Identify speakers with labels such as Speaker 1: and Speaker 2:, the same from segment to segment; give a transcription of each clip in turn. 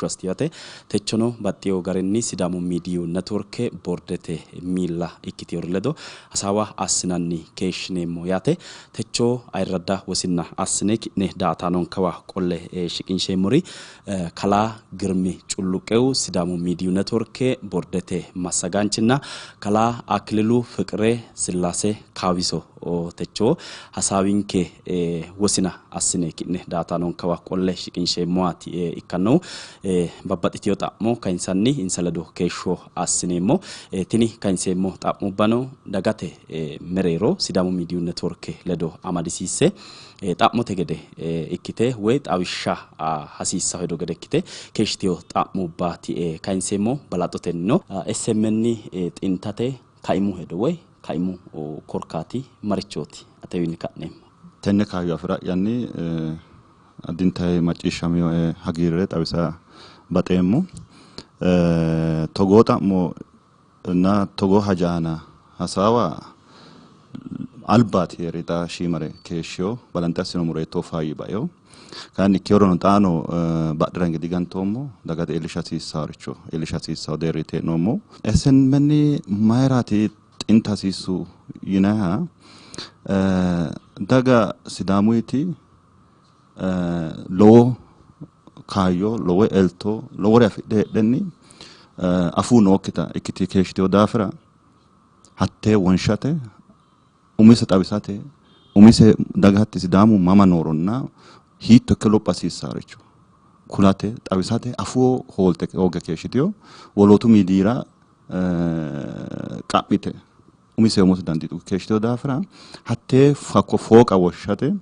Speaker 1: Keeshsho assitinote. Techono baxxeewo garinni Sidaamu Miidiyu Networke boordete miilla ikkitinori ledo hasaawa assinanni keeshshineemmo yaate. Techo ayirradda wosinna assine ki'ne daa''ataanonkewa qolle shiqinsheemmori Kalaa Girmi Culluqew Sidaamu Miidiyu Networke boordete massagaanchinna Kalaa Aklilu Fiqre Sillaase Kaawiso techo hasaawinke wosina assine ki'ne daa''ataanonkewa qolle shiqinsheemmowaati ikkannohu. Babbaxxitino xa'mo kayinsanni insa ledo keeshsho assineemmo. Tini kayinseemmo xa'mubbano dagate mereero Sidaamu Miidiyu Networke ledo amadisiisse xa'mote gede ikkite woy xawishsha hasiissanno hedo gede ikkite keeshshitino xa'mubbaati kayinseemmo. Balaxotennino SMN xintate kaimu hedo woy kaimu korkaati marichooti? Atewiinni ka'neemmo.
Speaker 2: Tenne kaayyo afi'ra'yanni addintayi macciishshaminoe hagiirre xawisa baxeemmo. Togoo xa'mo na togoo haja aana hasaawa albaati hee're xa shiimare keeshshino balanxe assinoommo reetto faayyi baeo. Kayinni ikkirono xaano badhera hinge digantoommo, dagate iillisha hasiissaaricho iillisha hasiissawo deerriiti hee'noommo. SMN mayiraati xinta hasiissu yinayiha daga Sidaamuyiti lowo kaayyo, lowo elto, lowore afidhe heedhenni afuu nookkita ikkite keeshshitino daafira hattee wonshate umise xawisate umise daga hatti Sidaamu mama nooronna hiitto ikke lopha hasiissaaricho kulate xawisate afuu hoolte hoogge keeshshitino wolootu miidiyira qa'mite umise umose dandiitu keeshshitino daafira hattee hakko fooqa woshshate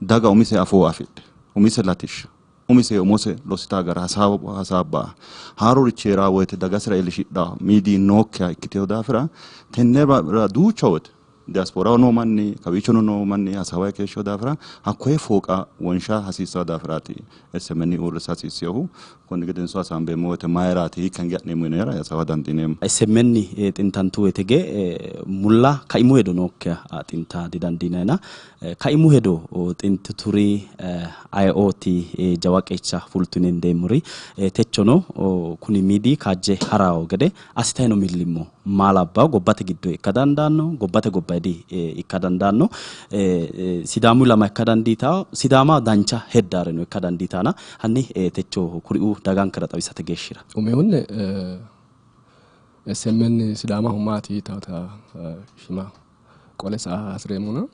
Speaker 2: daga umise afoo afidhe umise latishsha umise umose lossita gara hasaabba haarurichi heeraa woyte dagasira iillishidha miidiyi nookkiha ikkitino daafira tenne duucha woyte diasporaho noo manni kawiichono noo manni hasaawa keeshshino daafira hakkoye fooqa wonsha hasiissanno daafiraati SMN uurrisa hasiissinohu. Konni gedenso hasaambeemmo woyte mayiraati hiikka hinge ha'neemmo yinara hasaawa dandiineemmo.
Speaker 1: SMN xintantu woyte ge mulla kaimu hedo nookkiha xinta didandiinayina Kaimu hedo xintituri ayeooti jawa qeecha fultu yine hendeemmori techono kuni miidiyi kaajje ha'rawo gede assitanni no millimmo maa labbawo? Gobbate giddo ikka dandaanno, gobbate gobbayidi ikka dandaanno, Sidaamu ilama ikka dandiitanno, Sidaama dancha heddaareno ikka dandiitanna hanni techo kuriuu dagankera xawisate geeshshira.
Speaker 3: Umihunni SMN Sidaamaho maati yitawota shiima qole saa hasireemmona.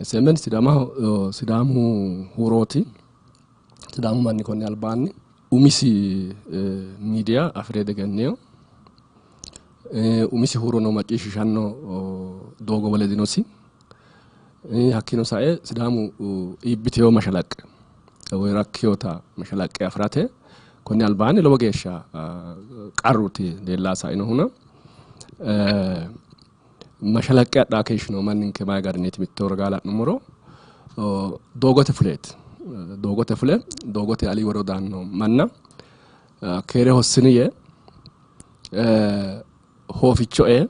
Speaker 3: SMN Sidaamaho Sidaamu huurooti. Sidaamu manni konni albaanni umisi miidiya afi're diegennino. Umisi huurono macciishshishanno doogo wole dinosi. Hakkiino sae Sidaamu iibbiteyo mashalaqqe woyi rakkinota mashalaqqe afi'rate konni albaanni lowo geeshsha qarruti leellaa sainohuna mashalaqqe adhaa keeshshino manninke mayi garinniiti mitto ragaa la'nummoro doogote fuleeti. Doogote fule doogote alii woro daanno manna keere hossini yee hooficho ee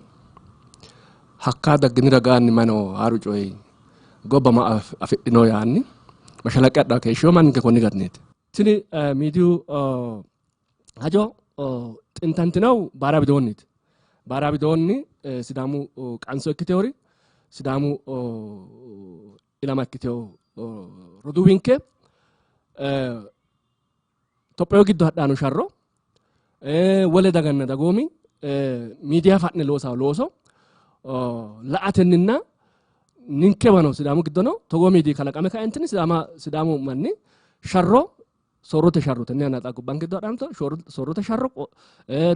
Speaker 3: hakka daggini ragaanni mayi no haaru coyi gobba ma afidhino yaanni mashalaqqe adhaa keeshshino manninke konni garinniiti. Tini miidiyu hajo xintantinohu baara widoonniiti. Baara widoonni Sidaamu qanso ikkiteori Sidaamu ilama ikkitewo roduuwinke Tophiyu giddo hadhano sharro wole daganna dagoomi miidiya fa'ne loosawo looso la''atenninna ninkewano Sidaamu giddono togoo miidiyi kalaqame kaentinni Sidaamu manni sharro soorrote sharro tenne yanna xa gobbanke giddo hadhanto soorrote sharro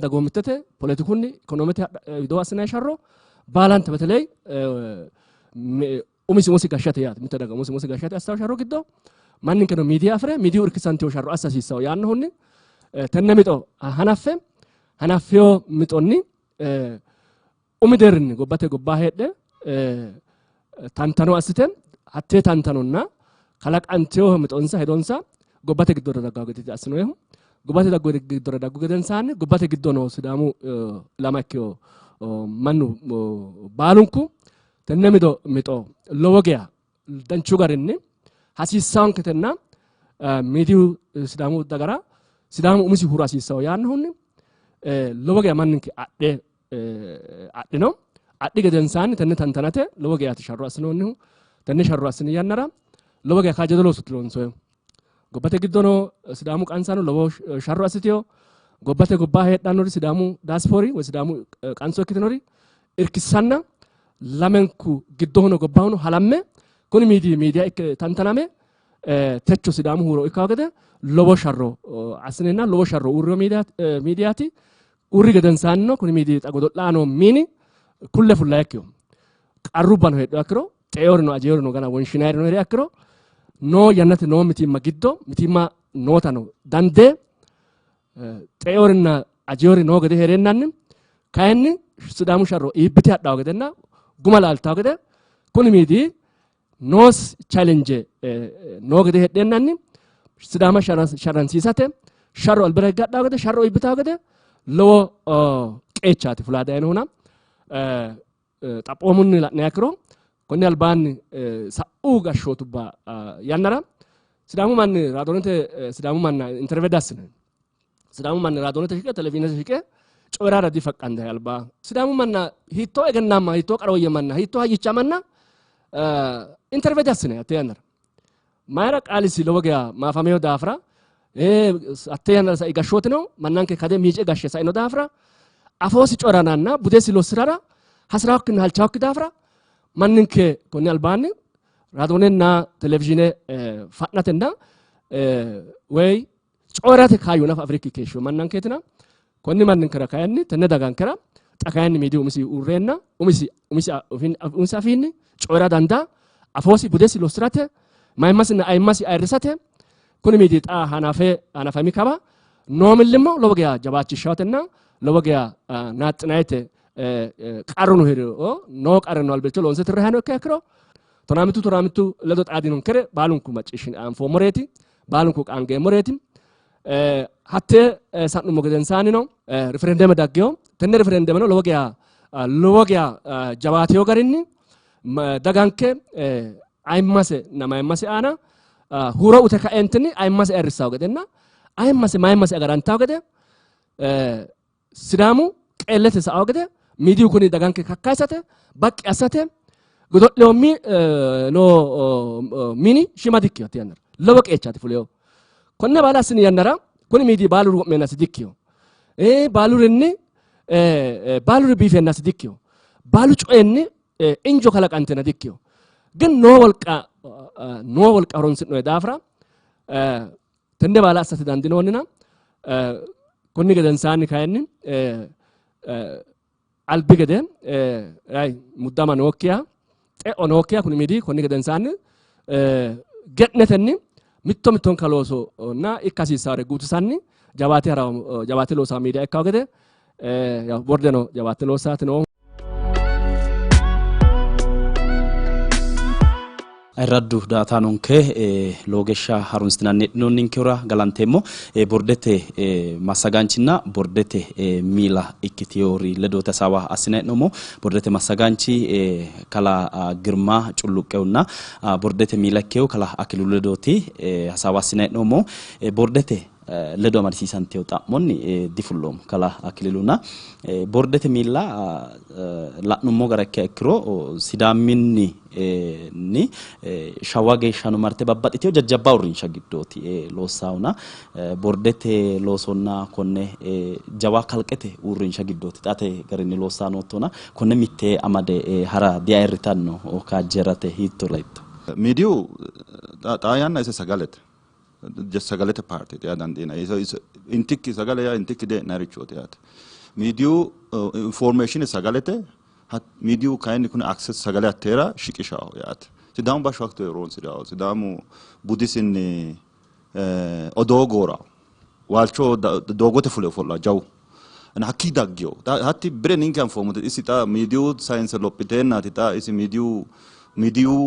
Speaker 3: dagoomittete poletikunni ikonoomete widoo assinanni sharro baalante beteley umisi umosi gashshate yaate mitte daga umose umose gashshate assitanno sharro giddo manninkeno miidiya afire miidiyu irkisantino sharro assa hasiissanno yaannohunni tenne mixo hanaffe hanaffino mixonni umi deerrinni gobbate gobbaa heedhe tantano assite hattee tantanonna kalaqantino mixonsa hedonsa gobbate giddora daggawo gede assinohu gobbate giddora daggu gedensaanni gobbate giddo noo Sidaamu ilama ikkino mannu baalunku tenne mixo mixo lowo geya danchu garinni hasiissaanketenna miidiyu Sidaamu dagara Sidaamu umisi huuro hasiissawo yaannohunni lowo geya manninke adhe adhino. Adhi gedensaanni tenne tantanate lowo geyaati sharro assinoonnihu. Tenne sharro assini yannara lowo geya kaajjado looso loonsoonni. Gobbate giddono Sidaamu qansaano lowo sharro assiteyo. Gobbate gobba heedhannori Sidaamu diaspori woyi Sidaamu qanso ikkitinori irkissanna lamenku giddohuno gobbahuno halamme kuni miidiya ikke tantaname techo Sidaamu huuro ikkawo gede lowo sharro assineenna lowo sharro uurriyo miidiyaati. Uurri gedensaannino kuni miidiyi xa godo'laano miini kulle fullaayikkiho. Qarrubbano heedhuha ikkiro xeeyorino ajeyorino gana wonshinayirino heeriha ikkiro noo yannate noo mitiimma giddo mitiimma nootano dandee xeeyorinna ajeyori noo gede heereennanni kayinni Sidaamu sharro iibbite hadhawo gedenna guma laaltawo gede kuni miidiyi noos challenge noo gede heedheennanni Sidaama sharransiisate sharro albira higge hadhawo gede sharro iibbitawo gede lowo qeechaati fulaa dayinohuna xaphoomunni la'niha ikkiro konni albaanni sa'u gashshootubba yannara Sidaamu manni raadoonete Sidaamu manna interview assine Sidaamu manni raadoonete shiqe televizhiinete shiqe coyi'rara difaqqandayi alba Sidaamu manna hiittoo egennaamma hiittoo qarooyye manna hiittoo hayyicha manna interview assine hatte yannara mayira qaalisi lowo geya maafameyo daafira hatte yannara sai gashshootino mannanke kade miice gashshe saino daafira afoosi coyi'rananna budesi lossirara hasirawokkinna halchawokki daafira manninke konni albaanni raadoonenna televizhiine fa'natenna woyi coyi'rate kaayyo nafa afirikki keeshshiyo mannankeetina konni manninkera kayinni tenne dagankera xa kayinni miidiyu umisi uurreenna umisi umisi umisi afiinni coyi'ra dandaa afoosi budesi lossirate mayimmasinna ayimmasi ayirrisate kuni miidi xa hanafe hanafami kawa noo millimmo lowo geya jawaachishshawotenna lowo geya naaxxinayite qarruno heeriro noo qarrino albillicho loonse tirrahano ikkiha ikkiro tonaa mittu ledo xaadinonkere baalunku macciishshine anfoommoreeti, baalunku qaangeemmoreeti. Hattee sa'nummo gedensaannino riferendeme daggeyo. Tenne riferendemeno lowo geya jawaateyo garinni daganke ayimmase na mayimmase aana huuro ute ka'eentinni ayimmase ayirrissawo gedenna ayimmase mayimmase agarantawo gede Sidaamu qeellete sa'awo gede miidiyu kuni daganke kakkaysate baqqi assate godo'lewo no mini shima dikkiyo hatte yannara lowo qeechaati fuleyo. Konne baala assini yannara kuni miidiyi baaluri wo'meennasi dikkiyo, baalurinni baaluri biifeennasi dikkiyo, baalu coyinni injo kalaqantena dikkiyo. Gin noo wolqa horonsi'noye daafira tenne baala assate dandinoonnina konni gedensaanni kayinni albi gede muddama nookkiha xe'o nookkiha kuni miidiyi konni gedensaanni ge'netenni mitto mittonka loosonna ikka hasiissaare guutisanni jawaate hara jawaate loosaa miidiya ikkawo gede bordeno jawaate loosaati noohu.
Speaker 1: Ayirraddu daataanonke, lowo geeshsha harunsitinanni heedhinoonninkehura galanteemmo. Bordete massagaanchinna bordete miila ikkitiyori ledooti hasaawa assine hee'noommo. Bordete massagaanchi kalaa Girma Culluqqehunna bordete miila ikkehu kalaa Akililu ledooti hasaawa assine hee'noommo. Bordete ledo amadisiisanteyo xa'monni difulloommo kalaa Akililuna. Bordete miilla la'nummo gara ikkiha ikkiro Sidaaminni ni Shawa geeshshano marte babbaxxiteyo jajjabba uurrinsha giddooti loossaahuna bordete loosonna konne jawa kalqete uurrinsha giddooti xaate garinni loossaa noottona konne mitte amade hara diayirritanno kaajjerate hiitto laitto?
Speaker 2: Miidiyu xaa yanna ise sagalete sagalete paarteeti yaa dandiinanni. Intikki sagale yaa intikki dee'narichooti yaate. Miidiyu information sagalete, miidiyu kayinni kuni access sagale hatteera shiqishaho yaate. Sidaamu bashsho hatto horonsi'raho. Sidaamu budisinni odoo gooraho. Waalcho doogote fule ofolla jawu. Hakkii daggeyo. Hatti bire ninke anfoommote isi xa miidiyu sayinse lophiteennaati xa isi miidiyu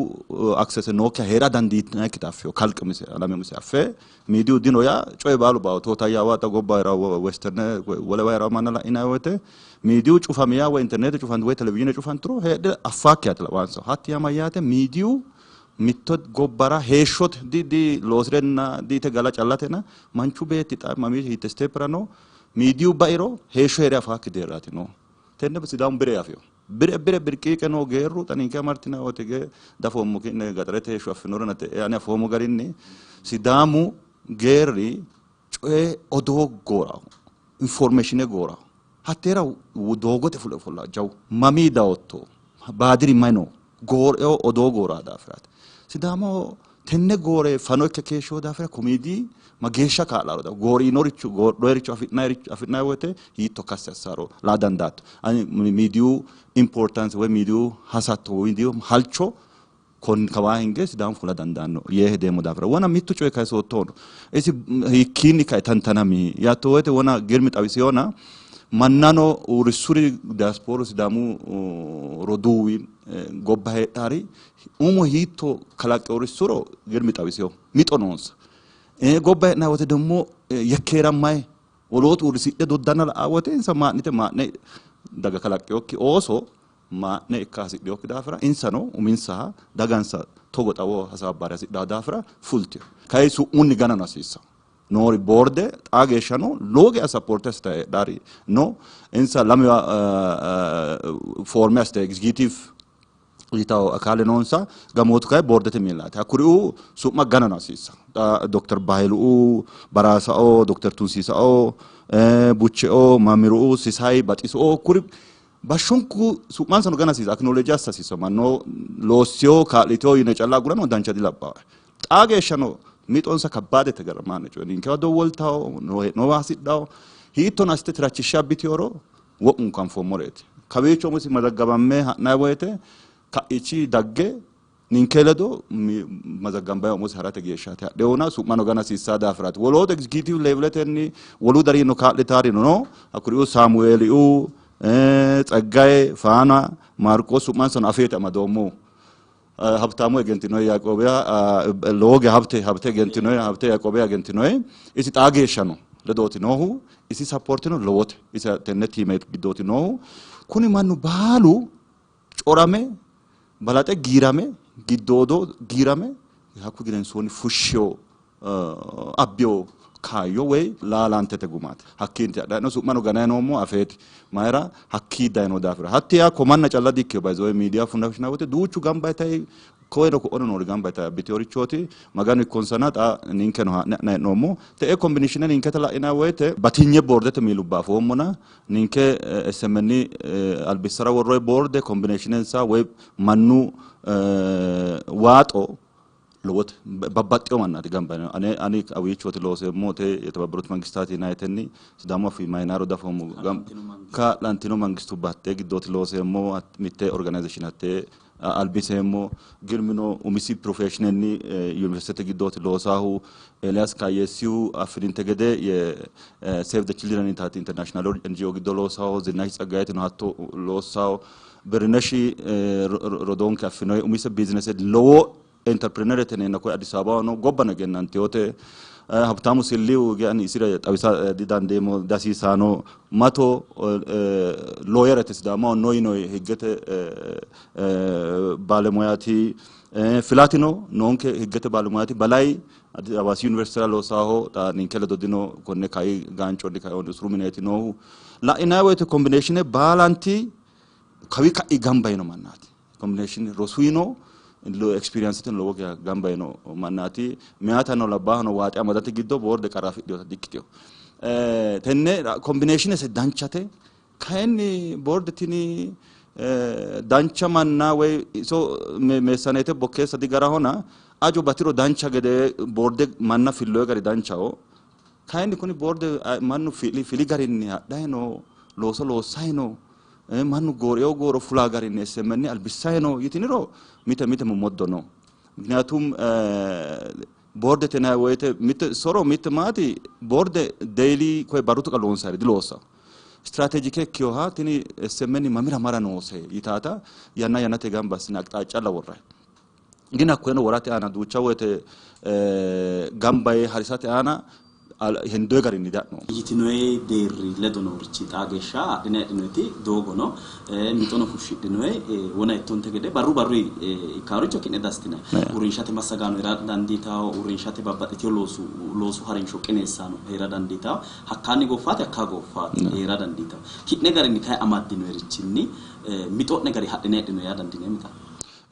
Speaker 2: access nookkiha hee'ra dandiitinannikkita affeyo kalqe umise alame umise affe miidiyu dino yaa coyi baalu bao tootayyawa xa gobba hee'rawo westerne wolewa hee'rawo manna la'inanni woyte miidiyu cufami yaa woy interneete cufantu woy televizhiine cufanturo heedhe affaakki yaate lawansa. Hatti yaa mayyaate? Miidiyu Mitto gobbara heeshshote di loosirenna diite gala callatena manchu beetti xa mamiichi hiitte stepera no miidiyu bairo heeshsho heere afaakki deerraati no. Tenne Sidaamu bire afino. Bire bire birqiiqe noo geerru xa ninke amartina wote ge dafoommo ki'ne gaxarete heeshsho affinorena te'e ani afoommo garinni Sidaamu geerri coye odoo gooraho, informatione gooraho. Hatteera doogote fule ofolla jawu mamii dawotto baadiri may no gooreo odoo gooraa daafiraati. Sidaamaho tenne goore fano ikke keeshshiwo daafira komiidi mageeshsha kaa'laro da goorinoricho goodhoericho afi'nanni woyte hiitto kassi assaro laa dandaatto. Ani miidiyu importance woy miidiyu hasatto miidiyu halcho konni kawaa hinge Sidaamu fula dandaanno yee hedeemmo daafira wona mittu coye kayisoottono isi hiikkiinni kae tantanami yaatto woyte wona Girmi xawisiyona mannano uurrissuri diaspooru Sidaamu roduuwi gobba heedhaari umo hiitto kalaqqe uurrissuro Girmi xawisiyo mixo noonsa. Gobba hee'nanni woyte ደግሞ yekkeerammayi wolootu uurrisidhe doddanna la'a woyte insa maa'nite maa'ne daga kalaqqeyokki ooso maa'ne ikka hasidheyokki daafira insano uminsaha dagansa togo xawo hasaabbare hasidhaa daafira fultino. Kayi su'munni ganano hasiissanno. Noori boorde xaa geeshshano lowo geeshsha sappoorte assitayi heedhaari no. Insa lamewa foorme assite executive yitawo akaale noonsa gamootu kayi boordete miillaati. Hakkuriuu su'ma ganano hasiissanno. Xa Dokter Bahilu'u, Baraasao, Dokter Tunsiisao, Buche'o, Mamiru'u, Sisayi, Baxiso'o kuri bashshonku su'mansano gana hasiisa acknowledge assa hasiissanno. Manno loossiyo kaa'liteyo yine calla agurano dancha dilabbawoe. Xaa geeshshano mixonsa kabbaadete gara maa'ne coye ninkewa dowwoltawo hee'nowa hasidhawo hiittono assite tirachishshe abbiteyoro wo'munku anfoommoreeti. Kawiicho umisi mazaggabamme ha'nanni woyte ka'ichi dagge ninke ledo mazaggambayi umosi harate geeshshaati hadhewona su'mano gana hasiissaa daafiraati. Wolootu executive leveletenni wolu dariino kaa'litaarino no. Hakkuriuu Saamueeliuu, Tsaggaye, Faana, Maarqoos su'mansano afeeti amadoommohu. Habtaamu egentinoe Yaaqoobiya lowo geya habte habte egentinoe habte Yaaqoobiya egentinoe isi xaa geeshsha no ledooti noohu isi sappoortino lowote isi tenne tiime giddooti noohu kuni mannu baalu corame balaxe giirame giddoodo giirame hakku gedensoonni fushshiyo abbiyo kaayyo woy laalaantete gumaati. Hakkiinti adhayino su'mano ganayi noommo afeeti. Mayira hakkii dayino daafira. Hatti yaa komanna calla dikkino by the way miidiya fushshina woyte duuchu gamba yitayi koyeno ko'ono noori gamba yitayi abbiteyorichooti. Maganu ikkonsana xa ninkeno haa'ne ha'nayi hee'noommo. Te'e kombineshine ninketa la'inanni woyte batinye boordete miilubba afoommona ninke SMN albissara worroyi boorde kombineshinensa woy mannu waaxo lowote babbaxxeyo mannaati gamba yiinohu. Ane ani kawiichooti looseemmo te የተባበሩት መንግስታት ዩናይትኒ Sidaamu afii mayinaaro dafoommo kaa'lantino mangistubba hattee giddooti looseemmo mitte organization hattee albiseemmo. Girmino umisi professionenni yuniversitete giddooti loosaahu. Eeliyaas Kaayyeessihu affininte gede Save the Children yitaati international NGO giddo loosaaho. Zinnash Tsaggayetino hatto loosaaho. Birineshi rodoonke affinoyi umise biizinese lowo entrepreneurete yineenna koye Addis Ababaho no gobbano egennantinote. Habtaamu Silliu ani isira xawisa didandeemmo dihasiisaano. Mato looyerete Sidaamaho no yinoyi higgete baalemuyaati. Filatino noonke higgete baalemuyaati. Balayi Hawaasi Yuniversitera loosaaho xa ninke ledo dino konne kai gaanconni kai usuru mineeti noohu. La'inanni woyte kombineeshine baalanti kawi ka'i gamba yino mannaati. Kombineshine rosuyino experience lowo geya gamba yino mannaati. Meyaatano labbaahano waaxe amadate giddo boorde qarra afidhinota dikkitino. Tenne kombineshine se danchate kayinni boorde tini dancha manna woy iso meessaneete bokkeessa digarahona ajo batiro dancha gede boorde manna filloye gari danchaho. Kayinni kuni boorde mannu fili garinni hadhayi no looso loossayi no mannu gooreyo gooro fulaa garinni SMN albissayi no yitiniro mite mite mommoddo no. ምክንያቱም boordete yinanni woyte mitte soro mitte maati boorde daily koye barru tuqa loonsayiri diloossao. Strategic ikkiyoha tini SMN mamira mara noose yitaata yanna yannate gamba assine aqxaaccalla worrayi. ግን hakkoyeno worate aana duucha woyte gamba yee harisate aana Hendoyi garinni diadhinoommo.
Speaker 1: Yitinoyi deerri ledo noorichi xaa geeshsha adhine adhinoyiti doogo no, mixono fushshidhinoyi wona ittonte gede barru barru ikkaaricho ki'ne dastinay uurrinshate massagaano heera dandiitawo, uurrinshate babbaxxiteyo loosu harinsho qineessaano heera dandiitawo, hakkaanni goffaati hakkaa goffaati heera dandiitawo. Ki'ne garinni kayi amaddinoyirichinni mixo'ne gari hadhine adhino yaa dandiineemmo xa?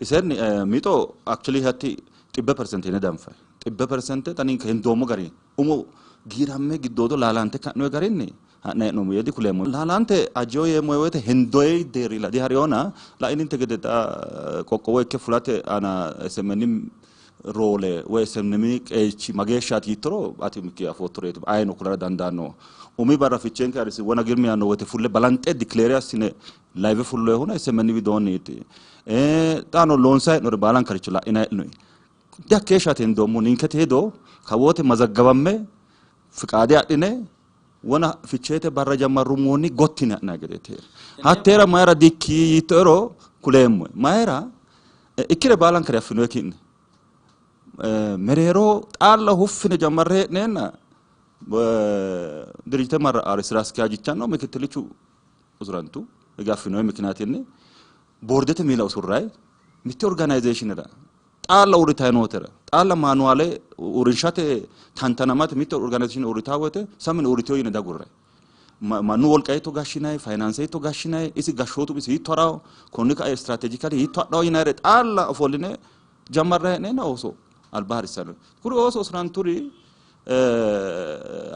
Speaker 2: Isenni mixo actually hatti 100% yine danfay. 100% xa ninke hendoommo gari umo giiramme giddoodo laalante ka'noyi garinni ha'nanni hee'noommo yee dikuleemmo. Laalante ajjeyo yeemmo woyte hendoyi deerri ila dihariyona la'ininte gede xa qoqqowo ikke fulate aana SMN roole woy SMN qeechi mageeshshaati yiittoro ati umikki afoottoreeti, ayino kulara dandaanno. Umi barra Ficheenke Arisi wona girmi yaanno woyte fulle balanxe declare assine live fulloyihuna SMN widoonniiti. Xaano loonsayi hee'nore baalankaricho la'inayi hee'noyi. Hakkeeshshaati hendoommo ninkete hedo kawoote mazaggabamme fiqaade adhine wona Ficheete barra jammarrummoonni gottine ha'nanni gedeeti. Hatteera mayira dikki yiittoero kuleemmo. Mayira ikkire baalankare affinoyi ki'ne. Mereero xaalla huffine jammarre hee'neenna dirijite marra''aari sira askiyajichanno mikittilichu usurantu. Hige affinoyi mikiniyatinni boordete miila usurrayi mitte organizeshinera xaalla uurritayi nootera xaalla maanuwaale uurrinshate tantanamate mitte organizeshine uurritaa woyte samini uurriteyo yine dagurray. Mannu wolqa hiitto gashshinayi, fayinaanse hiitto gashshinayi, isi gashshootu isi hiitto harawo, konni ka'a istiraatejikali hiitto hadhawo yinayire xaalla ofolline jammarra hee'neenna ooso alba harissanno. Kuri ooso usuranturi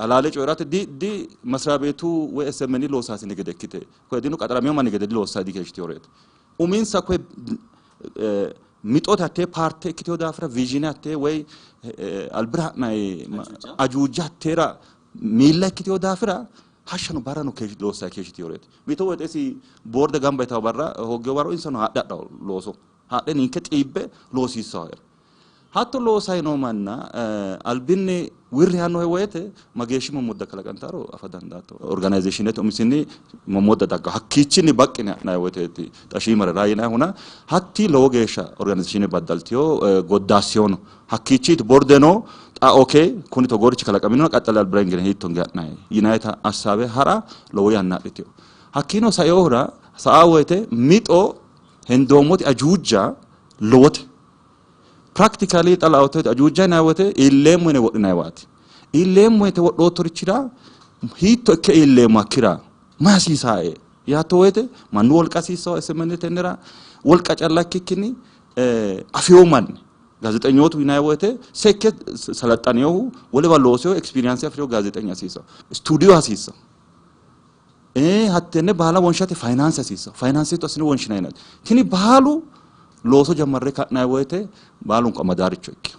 Speaker 2: halaale coyi'rate di di masriya beetu woy SMN loosaasine gede ikkite koye dino qaxaramino manni gede diloossay dikeeshshitinoreeti. Uminsa koye mixote hattee paarte ikkiteyo daafira viizhine hattee woy albira ha'nayi ajuuja hatteera miilla ikkiteyo daafira hashshano barrano loossay keeshshitinoreeti. Mito woyte isi boorde gamba yitawo barra hooggeyo barro insano haadhe hadhawo looso haadhe ninke xiibbe loosiissawo. Hatto loosayi noo manna albinni wirri yaannohe woyte mageeshshi mommodda kalaqantaro afa dandaatto. Organizeshinete umisinni mommodda dagga hakkiichinni baqqine ha'nayi woyteeti xa shiimare raa yinayihuna hatti lowo geeshsha organizeshine baddaltiyo goddaassiyono. Hakkiichiiti bordeno xa okay kuni togoorichi kalaqaminona qaxxale albira hingine hiitto hinge ha'nayi yinayita assaawe ha'ra lowo yanna adhitiyo. Hakkiino sainohura sa'a woyte mixo hendoommoti ajuuja lowote. Practically xa laootto woyte ajuuja yinanni woyte iilleemmo yine wodhinanniwaati. Iilleemmo yite wodhoottorichira hiitto ikke iilleemmo hakkira mayi hasiisaae yaatto woyte mannu wolqa hasiissawo SMN tennera wolqa calla ikkikkinni afewo manni gaazexenyootu yinanni woyte seekke salaxxaninohu wolewa loosewo experience afi'rewo gaazeexenya hasiissawo. Studio hasiissawo. Hattenne baala wonshate fayinaanse hasiissanno. Fayinaanse hiitto assine wonshinanni yinanni. Tini baalu looso jammarre ka'nanni woyte baalunku amadaaricho ikkino.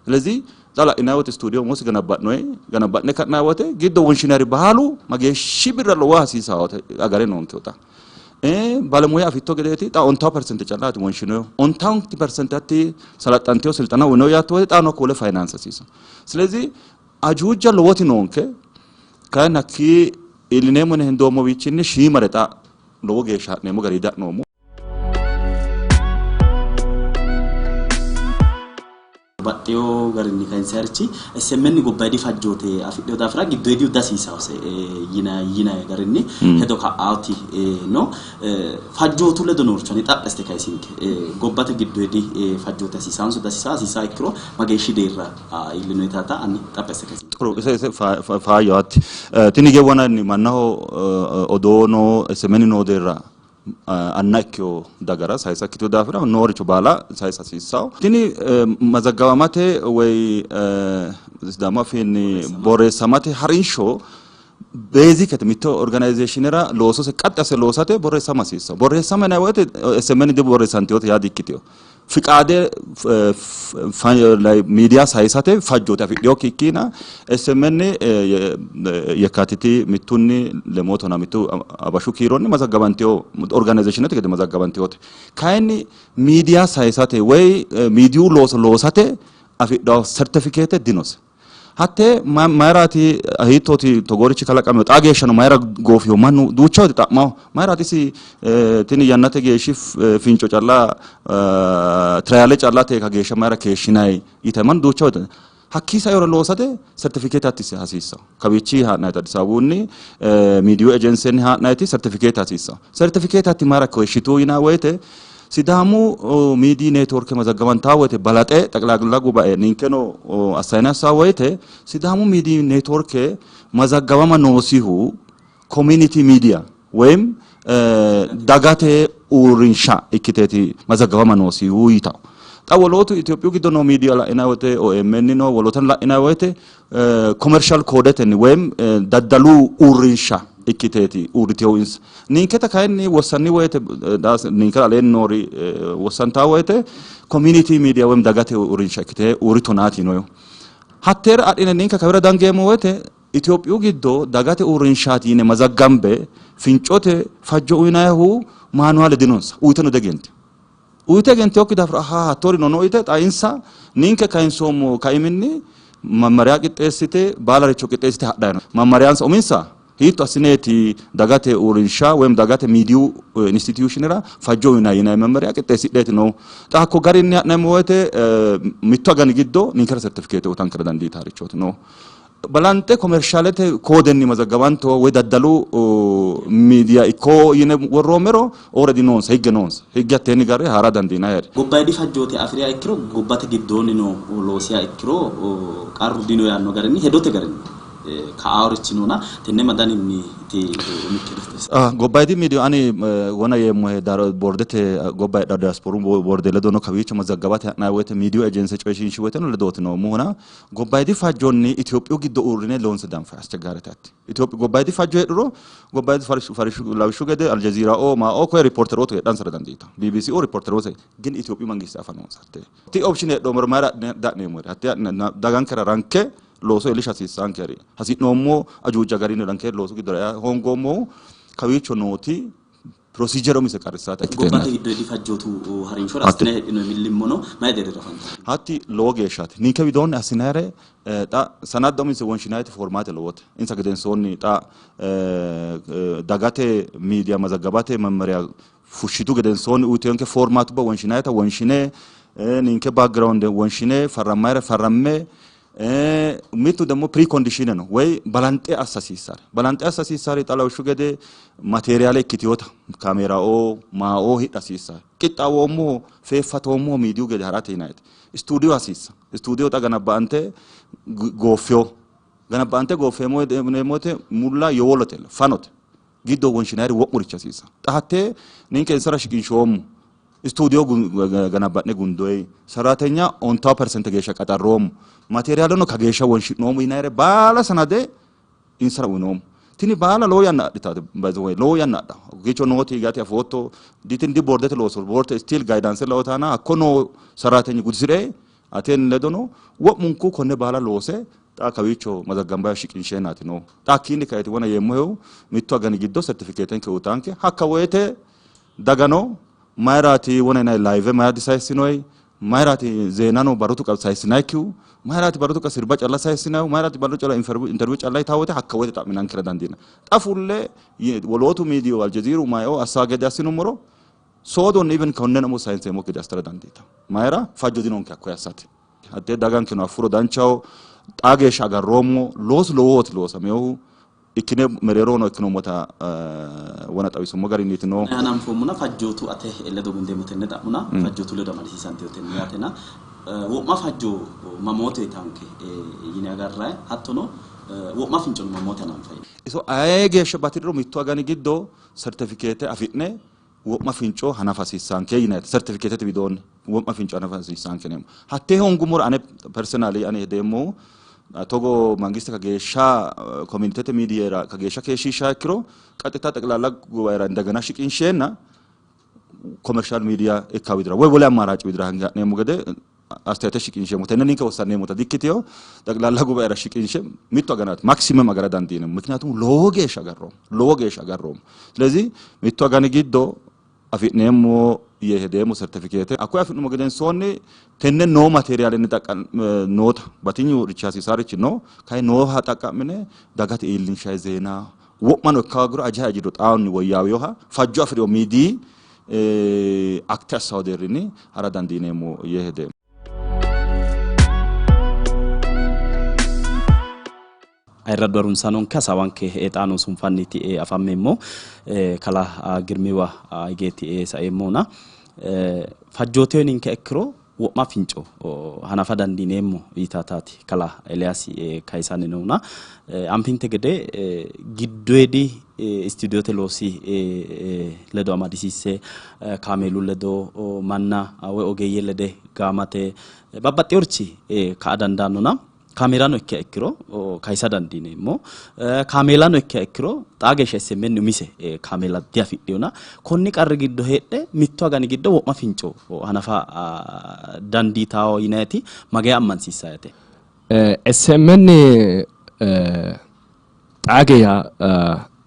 Speaker 2: ስለዚህ xa la'inanni woyte studio umosi ganabba'noyi ganabba'ne ka'nanni woyte giddo wonshinanniri baalu mageeshshi birra lowo hasiisawo agare noonkehu xa. Balemuya afitto gedeeti xa ontawo persente callaati wonshinoyihu. Ontawo persente hatti salaxxantino silxana uyinoyi yaatto woyte xaano hakko wole fayinaanse hasiisanno. ስለዚህ ajuuja lowoti noonke. Kayinni hakkii iillineemmo yine hendoommowiichinni shiimare xa lowo geeshsha ha'neemmo gari da'noommo.
Speaker 1: Baxxeewo garinni kayinsayirichi SMN gobbayidi fajjoote afidhino daafira giddoyidihu dihasiisaose yinanni garinni hedo ka'aati no. Fajjootu ledo nooricho hanni xaphi assite kayisinke. Gobbate giddoyidi fajjoote hasiisaanso dihasiisaa, hasiisaa ikkiro mageeshshi deerra iillino yitaata hanni xaphi assite kayisinke.
Speaker 2: ጥሩ faayyawaatti. Tini gewananni mannaho odoo noo SMN noo deerra anna ikkino dagara sayisa ikkitino daafira nooricho baala sayisa hasiissawo. Tini mazaggawamate woy Sidaamu afiinni borreessamate harinsho beezikete mitto organizeshinera loosose qaxxi asse loosate borreessama hasiissawo. Borreessama yinanni woyte SMN diborreessantinote yaa dikkitino. Fiqaade miidiya sayisate fajjoote afidhinokki ikkiina SMN yekkaatiti mittunni lemoo tona mittu abashu kiironni mazaggabantino organizeshinete gede mazaggabantinote. Kayinni miidiya sayisate woy miidiyu looso loosate afidhino sertifikeete dinose. Hatte mayiraati hiittooti togoorichi kalaqamino xaa geeshshano mayira goofiho mannu duucha woyte xa'maho mayiraati isi tini yannate geeshshi finco calla tirayaale calla teeka geeshsha mayira keeshshinayi yite mannu duucha woyte. Hakkii saeore loosate sertifikeete hatti hasiissawo. Kawiichi haa'nayiti Addis Ababunni miidiyu ejensenni haa'nayiti sertifikeete hasiissawo. Sertifikeete hatti mayira keeshshitu yinanni woyte Sidaamu miidiyi neetworke mazaggamantaa woyte balaxe xeqlaalla gubae ninkeno assayine assaa woyte Sidaamu miidiyi neetworke mazaggawama noosihu community media woyim dagate uurrinsha ikkiteeti mazaggawama noosihu yitawo. Xa wolootu Itophiyu giddo noo miidiya la'inanni woyte OMN no wolootano la'inanni woyte commercial koodetenni woyim daddalu uurrinsha ikkiteeti uurriteehu insa. Ninketa kayinni wossanni woyte ninkera aleenni noori wossantaa woyte community media woyim dagate uurrinsha ikkite uurritonaati yinohu. Hatteera adhine ninke kawira dangeemmo woyte Itophiyu giddo dagate uurrinshaati yine mazaggambe fincote fajjo uyinayihu maanuwaale dinonsa, uyiteno diegentino. Uyite egentinokki daafira ahaa hattoorino no yite xa insa ninke kayinsoommo kaiminni mammariya qixxeessite baalaricho qixxeessite hadhayi no. Mammariyansa uminsa hiitto assineeti dagate uurrinsha woyim dagate miidiyu instituushinera fajjo uyinayi yinayi mammariya qixxeessidheeti noohu. Xa hakko garinni ha'neemmo woyte mittu agani giddo ninkera sertifikeete uyitankera dandiitarichooti noohu. Balanxe komershaalete koodenni mazaggawanto woy daddalu miidiya ikko yine worroommero already noonsa higge noonsa higge hatteenni garre haara dandiinanni hee're.
Speaker 1: Gobbayidi fajjoote afi'riha ikkiro gobbate giddoonni noo loosiha ikkiro qarru dino yaanno garinni hedote garinni ka'aarichi noona tenne ma daninniiti umikki hedo xawisa?
Speaker 2: Gobbayidi miidiyu ani wona yeemmohe boordete gobba heedhawo diyaasipooru boorde ledono kawiicho mazaggabate ha'nanni woyte miidiyu ejense coyishiinshi woyteno ledooti noommohuna Gobbayidi fajjonni Itophiyu giddo uurrine loonse danfayi ascheggaarete hatti. Itophiyu gobbayidi fajjo heedhuro gobbayidi farishshu lawishshu gede Aljazeerao maao koye ripoorterootu heedhansara dandiitanno. BBCo ripoorterootu gin Itophiyu mangiste afa noonsa hatte. Ti option heedhoommero mayira da'neemmo hatte dagankera ranke looso iillisha hasiissankeri hasi'noommo ajuuja garinni ranke loosu giddora ea hoongoommohu kawiicho nooti Pirosiijere umise qarrissaata ikkiteenna.
Speaker 1: Gobbate giddoyidi fajjootu harinshora assine heedhinoyi millimmono mayi deerrira afantanno?
Speaker 2: Hatti lowo geeshshaati. Ninke widoonni assinayire xa sanadda uminse wonshinayiti formaate lowote. Insa gedensoonni xa dagate miidiya mazaggabate mammariya fushshitu gedensoonni uyituyonke formaatubba wonshinayita wonshine ninke background wonshine farrammayire farramme Mittu ደግሞ ፕሪኮንዲሽን ነው ወይ balanxe assa hasiissare balanxe assa hasiissare xa lawishshu gede materiyaale ikkitewota kaameeraoo maaoo hidha hasiissare qixxaawoommoho feeffatoommoho miidiyu gede harate yinayite istuudiyo hasiissa istuudiyo xa ganabba'ante gooffewo ganabba'ante gooffeemmo yineemmo woyte mulla yowolote fanote giddo wonshinayiri wo'murichi hasiisa xa hattee ninke insara shiqinshoommo Istuudiyo ganabba'ne gundoyi, sarratenya ontawo persente geeshsha qaxarroommo, materiyaaleno kageeshsha wonshi'noommo yinayire baala sanade insara uyinoommo. Tini baala lowo yanna adhitaate, by the way, lowo yanna adha. Hakkiicho nooti higate afootto, ditini di boordete looso, boorde still guidance laotaana hakko noo sarratenyi gudisi're ateen ledono wo'munku konne baala loose xa kawiicho mazaggambaya shiqinsheenaati noohu. Xa hakkiinni kaeti wona yeemmohehu mittu agani giddo sertifikeetenke uyitaanke hakka woyte Dagano, Mayiraati wona yinanni live mayira disayissinoyi? Mayiraati zeenano barru tuqa sayissinayikkihu? Mayiraati barru tuqa sirba calla sayissinayihu? Mayiraati barru calla interview calla yitawo woyte hakka woyte xa'minankera dandiinanni. Xa fulle wolootu miidiyu Aljeziiru mayo assaa gede assinummoro soodonni even konneno umo sayinseemmokki gede assitara dandiitanno. Mayira fajjo dinonke hakkoye assate. Hattee dagankeno affuro danchaho. Xaa geeshsha agarroommo loosu lowooti loosaminohu. Ikkine mereerohono ikkinoommota wona xawisummo garinniiti noohu.
Speaker 1: Hananfoommona fajjootu ate ledo gundeemmo tenne xa'mona fajjootu ledo amadisiisantino tenne yaatena wo'ma fajjo mamoote uyitaanke yine agarrayi hattono wo'ma fincono mamoote hananfayi?
Speaker 2: Iso ayee geeshsha bati'riro mittu agani giddo sertefikeete afi'ne wo'ma finco hanafa hasiissaanke yinayite sertifikeetete widoonni wo'ma finco hanafa hasiissaanke yineemmo. Hattee hoongummoro ane personally ani hedeemmohu togo mangiste kageeshsha komunitete miidiyera kageeshsha keeshshiishsha ikkiro qaxxita xeqlaalla gubaera indegena shiqinsheenna commercial media ikka widira woy wole ammaaraaci widira hange ha'neemmo gede astayete shiqinsheemmo. Tenne ninke wossanneemmota dikkitino. Xeqlaalla gubaera shiqinshe mittu aganaati maximum agara dandiineemmo. Mikniyaatum lowo geeshsha agarroommo. Lowo geeshsha agarroommo. ስለዚህ mittu agani giddo afi'neemmo yee hedeemmo sertifikeete. Hakkoye afi'nummo gedensoonni tenne noo materiaalenni noota batinyu richi hasiisaarichi no. Kayi nooha xaqqa'mine dagate iillinshayi zeena wo'mano ikka hoogiro ajayi ajiro xaanni woyyaawinoha fajjo afi'rino miidiyi akte assawo deerrinni hara dandiineemmo yee hedeemmo.
Speaker 1: Ayirraddu harunsaanonke hasaawanke xaano sunfanniiti afammeemmo kalaa Girmiwa higeeti saeemmona fajjooteyo ninke ikkiro wo'ma finco hanafa dandiineemmo yitaataati kalaa Eliyaasi kayisanni noona anfinte gede giddoyidi istuudiyoote loosi ledo amadisiisse kaameelu ledo manna woy ogeeyye lede gaamate babbaxxeworichi ka'a dandaannona kaameerano ikkiha ikkiro kayisa dandiineemmo. Kaameelano ikkiha ikkiro xaa geeshsha SMN umise kaameela diafidhinona konni qarri giddo heedhe mittu agani giddo wo'ma finco hanafa dandiitawo yinayiti mageya ammansiissayate?
Speaker 3: SMN xaa geeshsha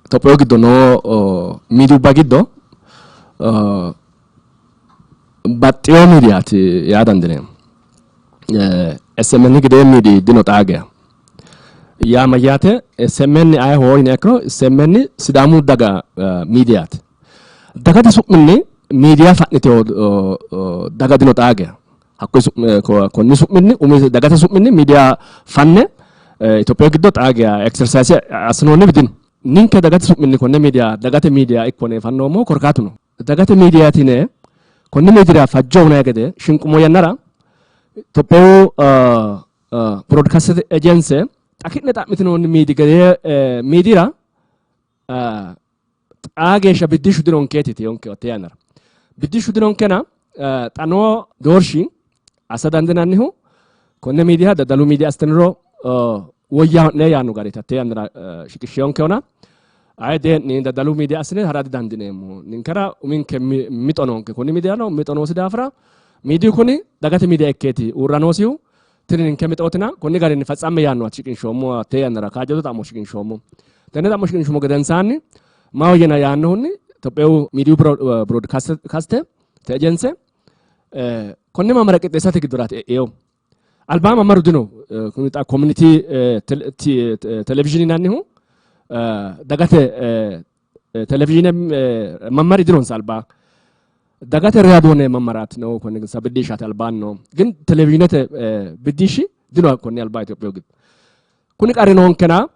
Speaker 3: Itophiyu giddo noo miidiyubba giddo baxxewo miidiyaati yaa dandiineemmo. SMN gedee miidiyi dino xaa geeshsha. Yaa mayyaate SMN ayeho yiniha ikkiro SMN Sidaamu daga miidiyaati. Dagate su'minni miidiya fa'nitewo daga dino xaa geeshsha. Hakkuyi konni su'minni umi dagate su'minni miidiya fanne Itophiyu giddo xaa geeshsha exercise assinoonniwi dino. Ninke dagate su'minni konne miidiya dagate miidiya ikkone fannoommohu korkaatu no. Dagate miidiyaati yine konni miidiyira fajjo uynanni gede shinqummo yannara Itophiyu Broadcast Agency xa ki'ne xa'mitinoonni miidi gedee miidiyira xaa geeshsha biddishshu dinonkeeti yitiyonke hatte yannara. Biddishshu dinonkena xa noo doorshi assa dandiinannihu konne miidiya daddalu miidiya assitiniro woyyaho'ne yaanno gariiti hatte yannara shiqishshiyonkehona aye dee'ni daddalu miidiya assine hara didandiineemmo. Ninkera uminke mixo noonke. Konni miidiyirano mixo noosi daafira miidiyu kuni dagate miidiya ikkeeti uurra noosihu. Tini ninke mixootina konni garinni fatsamme yaannoha shiqinshoommo hatte yannara kaajjado xa'mo shiqinshoommo. Tenne xa'mo shiqinshummo gedensaanni maahoyyena yaannohunni Itophiyu miidiyu broadcast ejense konne maamara qixxeessate giddoraati e'eyo. Albaa maamaru dino kuni xa community television yinannihu dagate televizhiine mammari dinonsa albaa. Dagate raadoone mammaraati no konni biddishshaati albaanni no. Gin televizhiinete biddishshi dino konni albaa Itophiyu giddo. Kuni qarri noonkena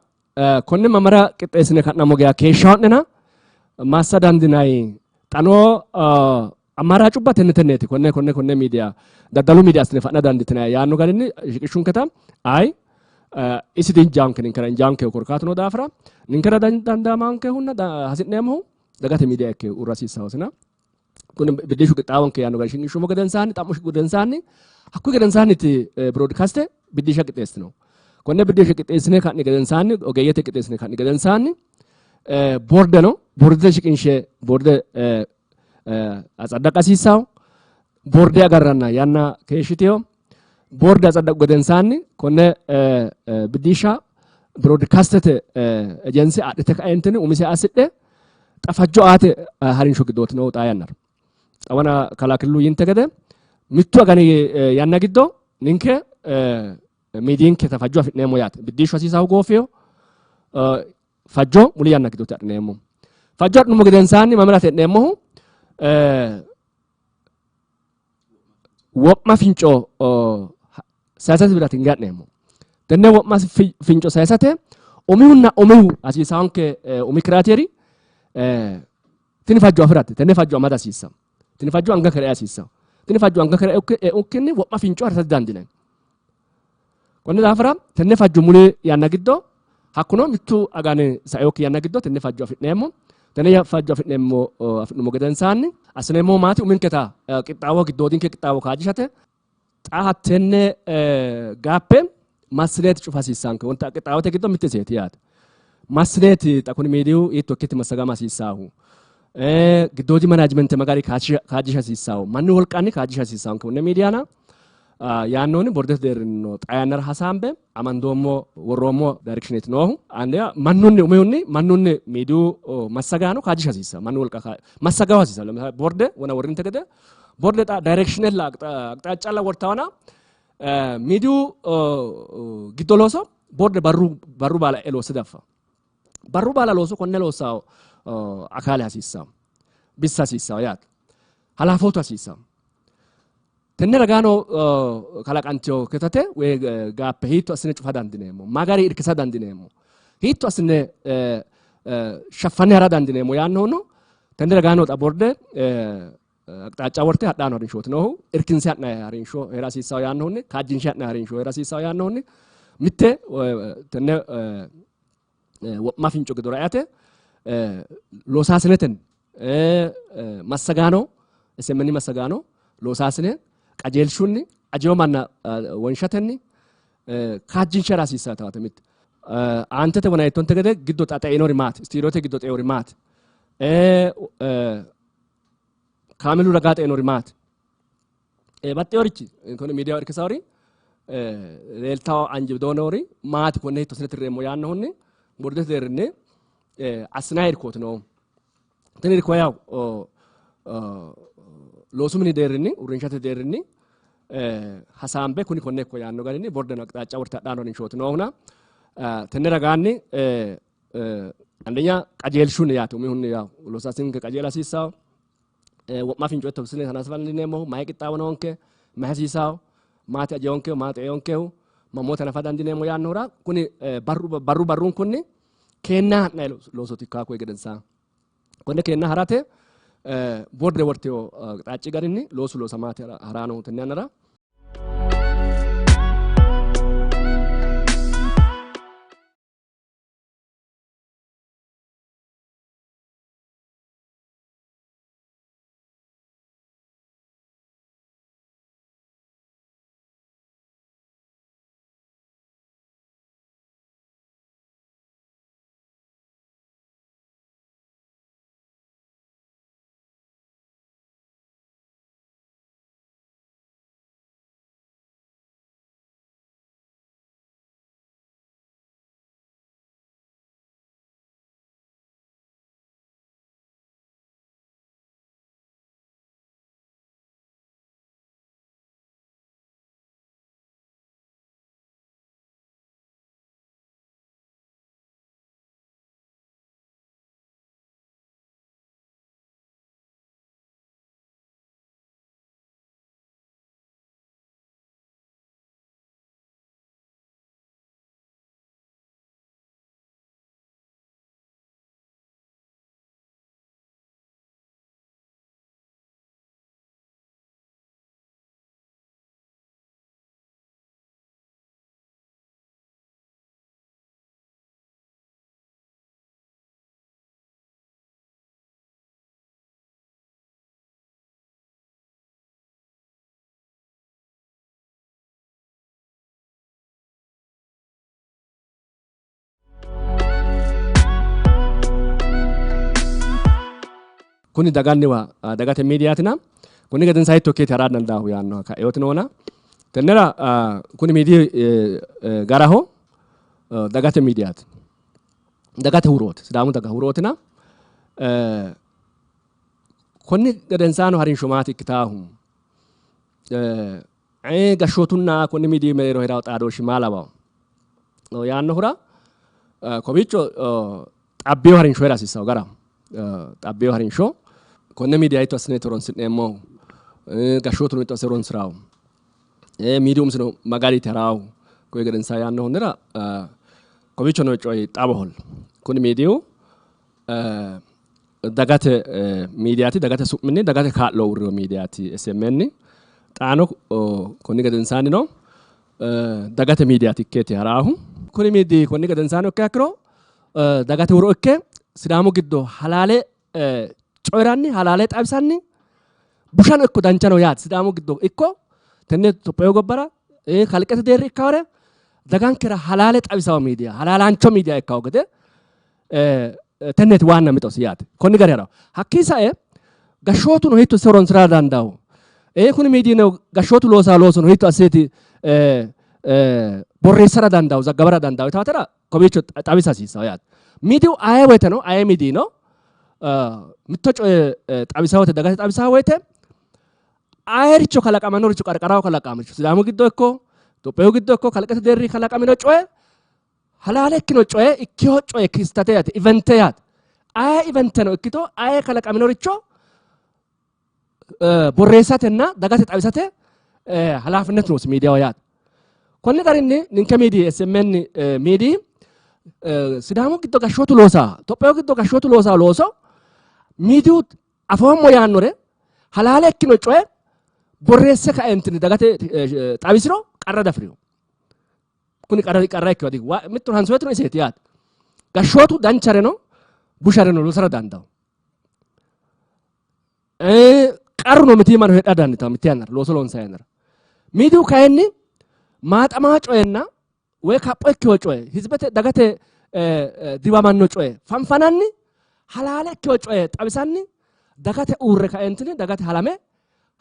Speaker 3: konne mamara qixxeessine ka'nammo geya keeshshaa'nena massa dandinayi xa noo ammaaraacubba tenne tenneeti konne konne konne miidiya daddalu miidiya assine fa'na danditinay yaanno garinni shiqishshunketa ayi isi dinjaanke ninkera injaanke korkaatu noo daafira ninkera dandaamankehunna hasi'neemmohu dagate miidiya ikke uurra hasiissahosina kuni biddishshu qixxaawonke yaanno garinni shiqishshummo gedensaanni xa'mo gedensaanni hakkuyi gedensaanniti broadcaste biddishsha qixxeessino. Konne biddishsha qixxeessine ka'ni gedensaanni ogeeyyete qixxeessine ka'ni gedensaanni boordeno boordete shiqinshe boorde atsaddaqa hasiissawo boorde agarranna yanna keeshshiteyo boorde atsaddaqu gedensaanni konne biddishsha broadcastete ejense adhite ka'eentinni umise assidhe xa fajjo aate harinsho giddooti noohu xaa yannara. Xawana kalaa Killu yinte gede mittu agani yanna giddo ninke miidiyinketa fajjo afi'neemmo yaate. Biddishshu hasiisahu goofiyo fajjo muli yanna giddooti adhineemmo. Fajjo adhinummo gedensaanni mamira afi'neemmohu wo'ma finco sayisate biraati hinge ha'neemmo. Tenne wo'ma finco sayisate umihunna umihu hasiisaanke umi kiraateeri tini fajjo afirate tenne fajjo amada hasiissanno. Tini fajjo anga kere hasiissanno. Tini fajjo anga kere e'ukkinni wo'ma finco harisate dandiinanni. Konni daafira tenne fajjo muli yanna giddo hakkuno mittu agani sainokki yanna giddo tenne fajjo afi'neemmo. Tenne fajjo afi'neemmo afi'nummo gedensaanni assineemmo maati uminketa qixxaawo giddoodinke qixxaawo kaajjishate xa hattenne gaappe massineeti cufa hasiissanke wonta qixxaawote giddo mitte iseeti yaate. Massineeti xa kuni miidiyu hiitto ikkiti massagama hasiissaahu giddoodi manaajimente magari kaajjisha hasiissaahu mannu wolqanni kaajjisha hasiissaanke konne miidiyana yaannoonni bordete deerrinni xaa yannara hasaambe amandoommo worroommo daayirekshineeti noohu. Andeya mannunni umihunni mannunni miidiyu massagaano kaajjisha hasiissa mannu wolqa massagawa hasiissa ለምሳሌ ቦርደ ወና ወርንተ ገደ ቦርደ ጣ ዳይሬክሽን ላ አቅጣጫ ላ ወርታዋና ሚዲዩ giddo looso borde barru barru baala e loosse daffa barru baala looso konne loossawo akaale hasiissawo bissa hasiissawo yaate halafootu hasiissawo tenne ragaano kalaqanteyo ketate woyi gaappe hiitto assine cufa dandiineemmo magari irkisa dandiineemmo Hiitto assine shaffanni hara dandiineemmo yaannohuno tenne ragaanni xa borde aqxaaca worte hadhaano harinshooti noohu irkinse ha'nanni harinsho heera hasiissawo yaannohunni kaajjinshe ha'nanni harinsho heera hasiissawo yaannohunni mitte tenne wo'ma finco giddora eate loosaasinetenni massagaano SMN massagaano loosaasine qajeelshunni ajeyo manna wonshatenni kaajjinshe hara hasiissawo taate mitte aantete wonayittonte gede giddo xa xeinori maati istiidiyoote giddo xeori maati kaamelu ragaa xeinori maati baxxeeworichi kuni miidiyaho irkisawori leeltawo anje widoonori maati konne hiitto assine tirreemmo yaannohunni bordete deerrinni assinanni irkooti noohu. Tini irko yaw loosu mini deerrinni uurrinshate deerrinni hasaambe kuni konne ikko yaanno garinni bordeno aqxaaca worte hadhaano harinshooti noohuna tenne ragaanni አንደኛ qajeelshunni yaate umihunni yaw loosaasinke qajeela hasiissawo wo'ma finco itto sine hanasfannineemmohu mayi qixxaawo noonke mayi hasiisawo maati ajeyonkehu maa xeeyonkehu mamoote hanafa dandiineemmo yaannohura kuni barru barrunkunni keenna ha'nayi loosooti ikkaa koye gedensaa konne keenna harate borde worteyo aqxaaci garinni loosu loosamaati haraanohu tenne yannara. Kuni daganniwa dagate miidiyaatina kuni gedensaa hiitto ikkeeti hara dandaahu yaannoha kaeyooti noona tennera kuni miidiyi garaho dagate miidiyaati dagate hurooti Sidaamu daga hurootina konni gedensaano harinsho maati ikkitaahu gashshootunna konni miidiyi mereero heerawo xaadooshshi maa lawawo yaannohura kowiicho xabbeyo harinsho heera hasiissawo garaho xabbeyo harinsho konne miidiya hiitto assineeti horonsi'neemmohu gashshootuno hiitto asse horonsiraawo miidiyu umisino ma gariiti haraahu koye gedensaa yaannohunnira kowiicho noo coyi xawoholla kuni miidiyu dagate miidiyaati dagate su'minni dagate kaa'lo uurrino miidiyaati SMN xaano konni gedensaannino dagate miidiyaati ikkeeti haraahu kuni miidiyi konni gedensaanni ikkiha ikkiro dagate huro ikke Sidaamu giddo halaale coyiranni halaale xawisanni bushano ikko danchano yaate Sidaamu giddo ikko tenne Itophiyu gobbara kalqete deerri ikkawore dagankera halaale xawisawo miidiya halaalaancho miidiya ikkawo gede tenneeti waanna mixosi yaate konni gari harawo hakkii sae gashshootuno hiitto asse horonsira dandaawo kuni miidiyino gashshootu loosaa loosono hiitto asseeti borreessara dandaawo zaggabara dandaawo yitaatera kowiicho xawisa hasiissawo yaate miidiyu aye woyteno aye miidiyino mitto coye xawisa woyte dagate xawisa woyte ayericho kalaqamanoricho qarqaraho kalaqamaricho Sidaamu giddo ikko Itophiyu giddo ikko kalqete deerri kalaqamino coye halaale ikkino coye ikkiho coye kistate yaate evente yaate aye eventeno ikkito aye kalaqaminoricho borreessatenna dagate xawisate halaafinnet noosi miidiyaho yaate. Konni garinni ninke miidiyi SMN miidiyi Sidaamu giddo gashshootu loosa Tophiyu giddo gashshootu loosa looso miidiyu afoommo yaannore halaale ikkino coye borreesse kaentinni dagate xawisiro qarra dafirino. Kuni qarra qarra ikkino di mittu hansoetino iseeti yaate. Gashshootu danchareno bushareno loosara dandawo. Qarruno mitiimmano heedha dandiitanno mitte yannara looso loonsa yannara. Miidiyu kayinni maaxamaa coyenna woy kapho ikkino coye hizibete dagate diwamanno coye fanfananni halaale ikkino coye xawisanni dagate uurre kaentinni dagate halame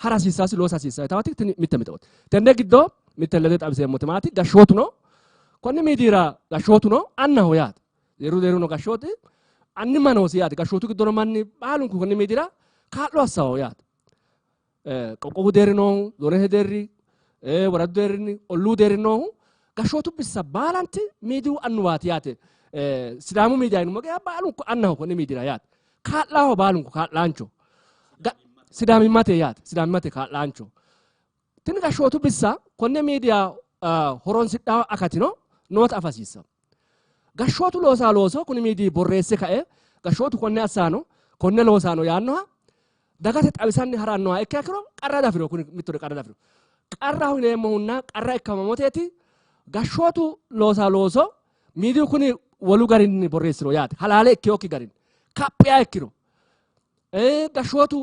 Speaker 3: hara hasiissasi loosa hasiissasi tawati tini mitte mixooti. Tenne giddo mitte lede xawiseemmoti maati gashshootuno konni miidiyira gashshootuno annaho yaate. Deerru deerruno gashshooti annimma noosi yaate. Gashshootu giddono manni baalunku konni miidiyira kaa'lo assawo yaate. Qoqqowu deerri noohu, zoonete deerri, woradu deerrinni, olluu deerri noohu gashshootu bissa baalanti miidiyu annuwaati yaate. Sidaamu miidiya yinummo geya baalunku annaho konni miidiyira yaate. Kaa'laaho baalunku kaa'laancho. Sidaamimmate yaate. Sidaamimmate kaa'laancho. Tini gashshootu bissa konne miidiya horonsidhaa akatino noota afa hasiissanno. Gashshootu loosaa looso kuni miidiyi borreesse kae gashshootu konne assaano konne loosaano yaannoha dagate xawisanni harannoha ikkiha ikkiro qarra dafiro kuni mittore qarra dafiro. Qarraho yineemmohunna qarra ikka mamoteeti gashshootu loosaa looso miidiyu kuni wolu garinni borreessiro yaate halaale ikkinokki garinni kaphiya ikkiro gashshootu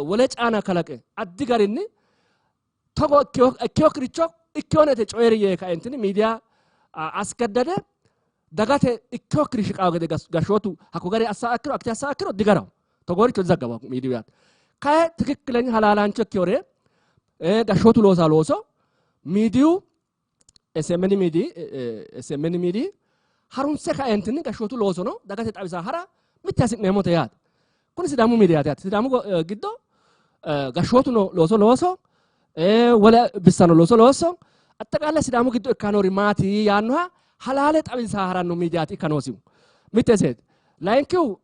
Speaker 3: wole caana kalaqe addi garinni togo ikkinokkiricho ikkinoonete coyi'ri yee kaentinni miidiya asgaddade dagate ikkinokkiri shiqawo gede gashshootu hakko gari assa ikkiro akti assa ikkiro digaraho togooricho dizaggawa miidiyu yaate. Kayi tikikkilenya halaalaancho ikkinore gashshootu loosa looso miidiyu SMN miidi SMN miidi harunse kaentinni gashshootu loosono dagate xawisa hara mitte hasi'neemmote yaate. Kuni Sidaamu miidiyaati yaate. Sidaamu giddo gashshootuno looso looso wole bissano looso looso aጠቃላይ Sidaamu giddo ikkanori maati yaannoha halaale xawisa haranno miidiyaati ikka noosihu. Mitte iseeti. Layinkihu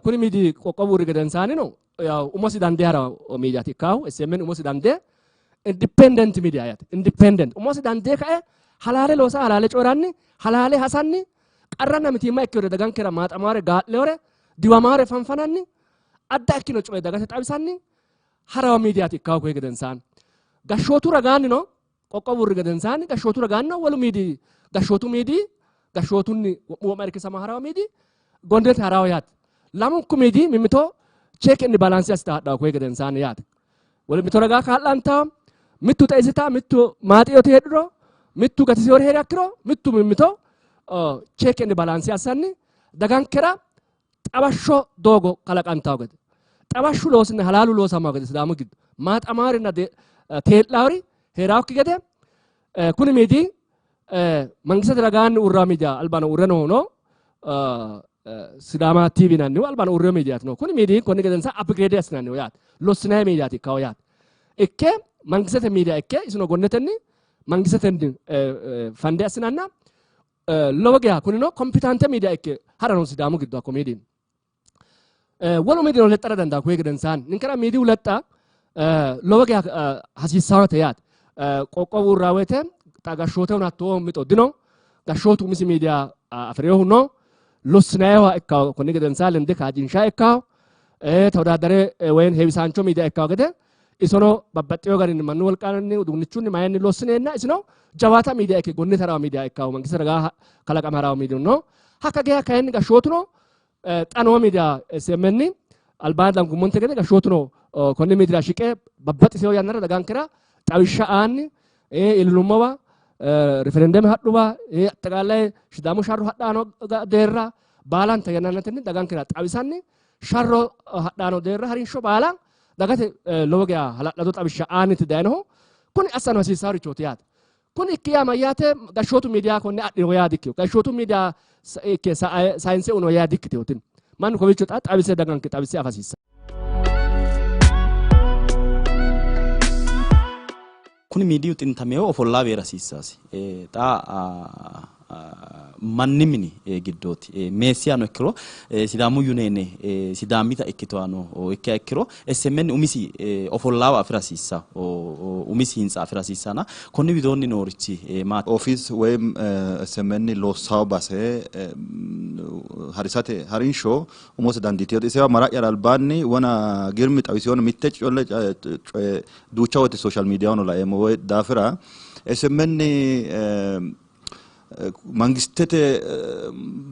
Speaker 3: kuni miidi qoqqowu uurri gedensaannino umosi dandee hara miidiyaati ikkaahu SMN umosi dandee independent media yaate. Independent umosi dandee kae halaale loosa halaale coyiranni halaale hasanni qarranna mitiimma ikkinore dagankera maaxamaare gaa'lewore diwamaare fanfananni adda ikkino coye dagate xawisanni harawa miidiyaati ikkaahu koye gedensaanni. Gashshootu ragaannino qoqqowu uurri gedensaanni gashshootu ragaannino wolu miidi gashshootu miidi gashshootunni wo'mu wo'ma irkisama harawa miidi gondete harawa yaate. Lamunku miidi mimmito check and balance assita hadhawo koye gedensaanni yaate. Wole mito ragaa kaa'lantawo mittu xeisita mittu maaxiyoti heedhuro mittu gatisiyori heeri akkiro mittu mimmito check and balance assanni dagankera xawashsho doogo kalaqantawo gede xawashshu loosinna halaalu loosamawo gede Sidaamu giddo maaxamaarinna tee'laawori heeraawokki gede kuni miidi mangisete ragaanni uurraa miidiya albano uurre noohu no Sidaama TV yinannihu albano uurreo miidiyaati no. Kuni miidiyi konni gedensa upgrade assinanniho yaate. Lossinayi miidiyaati ikkawo yaate. Ikke mangisete miidiya ikke isino gonnetenni mangisetenni fande assinanna lowo geya kunino kompitante miidiya ikke ha'rano Sidaamu giddo hakko miidiyi. Wolu miidiyino lexxara dandaa kuyi gedensaanni ninkera miidiyu lexxa lowo geya hasiissawote yaate. Qoqqowu uurraa woyte xa gashshootehuno hattoo mixo dino. Gashshootu umisi miidiya afi'rinohu no. Lossinayiha ikkawo konni gedensaanni lende kaajjinshaha ikkawo. Tewodaaddare woyi heewisaancho miidiya ikkawo gede isono babbaxxewo garinni mannu wolqanni uduunnichunni mayinni lossineenna isino jawaata miidiya ikke gonnete harawa miidiya ikkawo mangiste ragaa kalaqame harawa miidiyu no. Hakka geya kayinni gashshootuno xa noo miidiya SMN albaanni dangummonte gede gashshootuno konni miidiyira shiqe babbaxxitewo yannara dagankera xawishsha aanni iillummowa riferendeme hadhuwa aጠቃላይ Sidaamu sharro hadhaano deerra baalanta yannannatenni dagankera xawisanni sharro hadhaano deerra harinsho baala dagate lowo geya hala'lado xawishsha aanniti dayinohu kuni assano hasiissaarichooti yaate. Kuni ikki yaa mayyaate gashshootu miidiyaa konne adhino yaa dikkino. Gashshootu miidiyaa ikke sayinse uno yaa dikkitino tini. Mannu kowiicho xa xawise daganke xawise afa hasiissanno.
Speaker 1: Kuni miidiyu xintameewo ofollaa beera hasiissaasi. Xa Manni mini giddooti meessiyano ikkiro Sidaamu yuneene Sidaamita ikkitoano ikkiha ikkiro SMN umisi ofollaawa afira hasiissa umisi hintsa afira hasiissana konni widoonni noorichi maati?
Speaker 2: Office woyim SMN loossawo base harisate harinsho umose dandiitinote isewa mara'yara albaanni wona Girmi xawisino mitte colle coye duucha woyte social mediahono laeemmo woy daafira SMN mangistete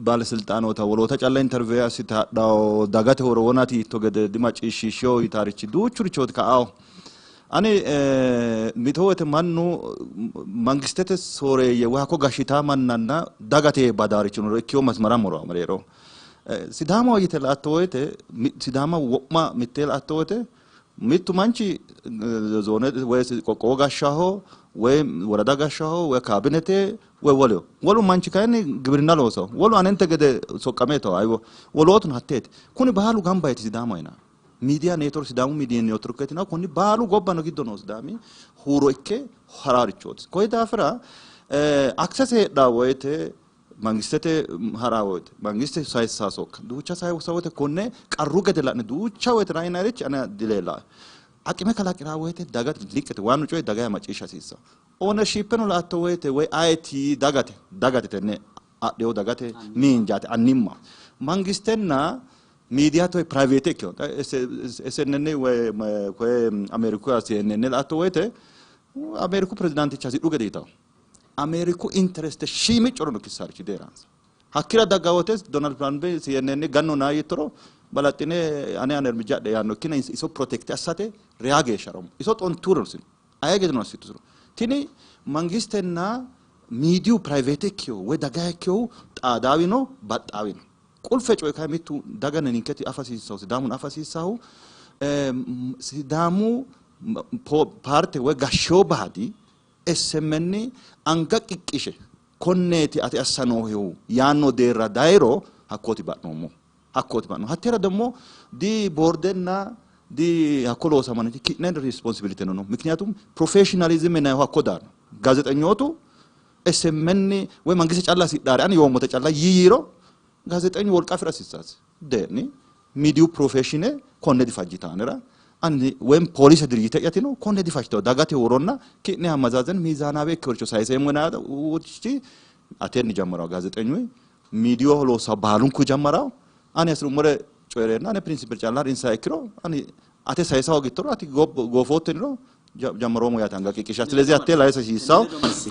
Speaker 2: baalesilxaanoota woloota calla interview assite hadhawo dagate horo wonati yiitto gede dimacciishshiishshewo yitaarichi duuchurichooti ka'awo. Ani mito woyte mannu mangistete sooreeyye woy hakko gashshitaa mannanna dagate badaarichi noro ikkiwo masmara moro mereero. Sidaamaho yite la"atto woyte Sidaama wo'ma mittee la"atto woyte mittu manchi zoone woy qoqqowo gashshaho woy worada gashshaho woy kaabinete woy woleho. Wolu manchi kayinni gibirinna loosaho. Wolu anente gede soqqame itawo aywo. Wolootuno hatteeti. Kuni baalu gamba yiti Sidaamaho yinanni. Miidiya network Sidaamu miidiya network yinanni konni baalu gobbano giddo noo Sidaami huuro ikke haraarichooti. Koyi daafira access heedhaa woyte mangistete hara woyte mangiste sayissaa sokka duucha sayissa woyte konne qarru gede la'ne duucha woyte rainarichi ane dileellaa. Aqime kalaqiraa woyte dagate liqqete waannu coyi dagaya macciishsha hasiissa. Ownershipeno la"atto woyte woy ayeeti dagate dagate tenne adhewo dagate miinjaate annimma mangistenna miidiya toy private ikkino SNN woy koye Ameeriku CNN la"atto woyte Ameeriku pirezidaanticha hasidhu gede yitawo. Ameeriku intereste shiimiccorono kissarichi deeransa. Hakkira dagga woyte Donald Trump CNN gannona yittoro balaxxine ane ane ermija adhe yaanno ikkina iso protect assate reyaa geeshsha rommo. Iso xontuurino sino. Aye gedeno assitusiro. Tini mangistenna miidiyu private ikkiwo woy dagaha ikkiwohu xaadaawino baxxaawino. Qulfe coyi kayi mittu dagane ninketi afa hasiissahu Sidaamun afa hasiissahu Sidaamu paarte woy gashshewo baadi SMN anga qiqqishe konneeti ati assa noohehu yaanno deerra dayiro hakkooti ba'noommohu. Hakkooti ba'noommohu. Hatteera ደግሞ di boordenna di hakko loosamaniti ki'ne responsibility no. Mikniyaatum professionalism yinayihu hakko daanno. Gaazexenyootu SMN woy mangiste calla hasidhaare ani yoommote calla yiiro gaazexenyu wolqa afira hasiissaasi. Dee'ni miidiyu profeshine konne difajjitaanera ani woyim poolise dirijjite'yatino konne difajjitawo dagate woronna ki'ne hamazaazen miizaanaawe ikkeworicho sayiseemmo yinayichi atenni jammarawo gaazexenyuyi miidiyaho loosawo baalunku jammarawo ani hasirummore coyi'reenna ane pirinsipil calla insa ikkiro ani ate sayisa hoogittoro ati gofootteniro jammaroomo yaate anga qiqqisha. ስለዚህ atte laysa hasiissawo.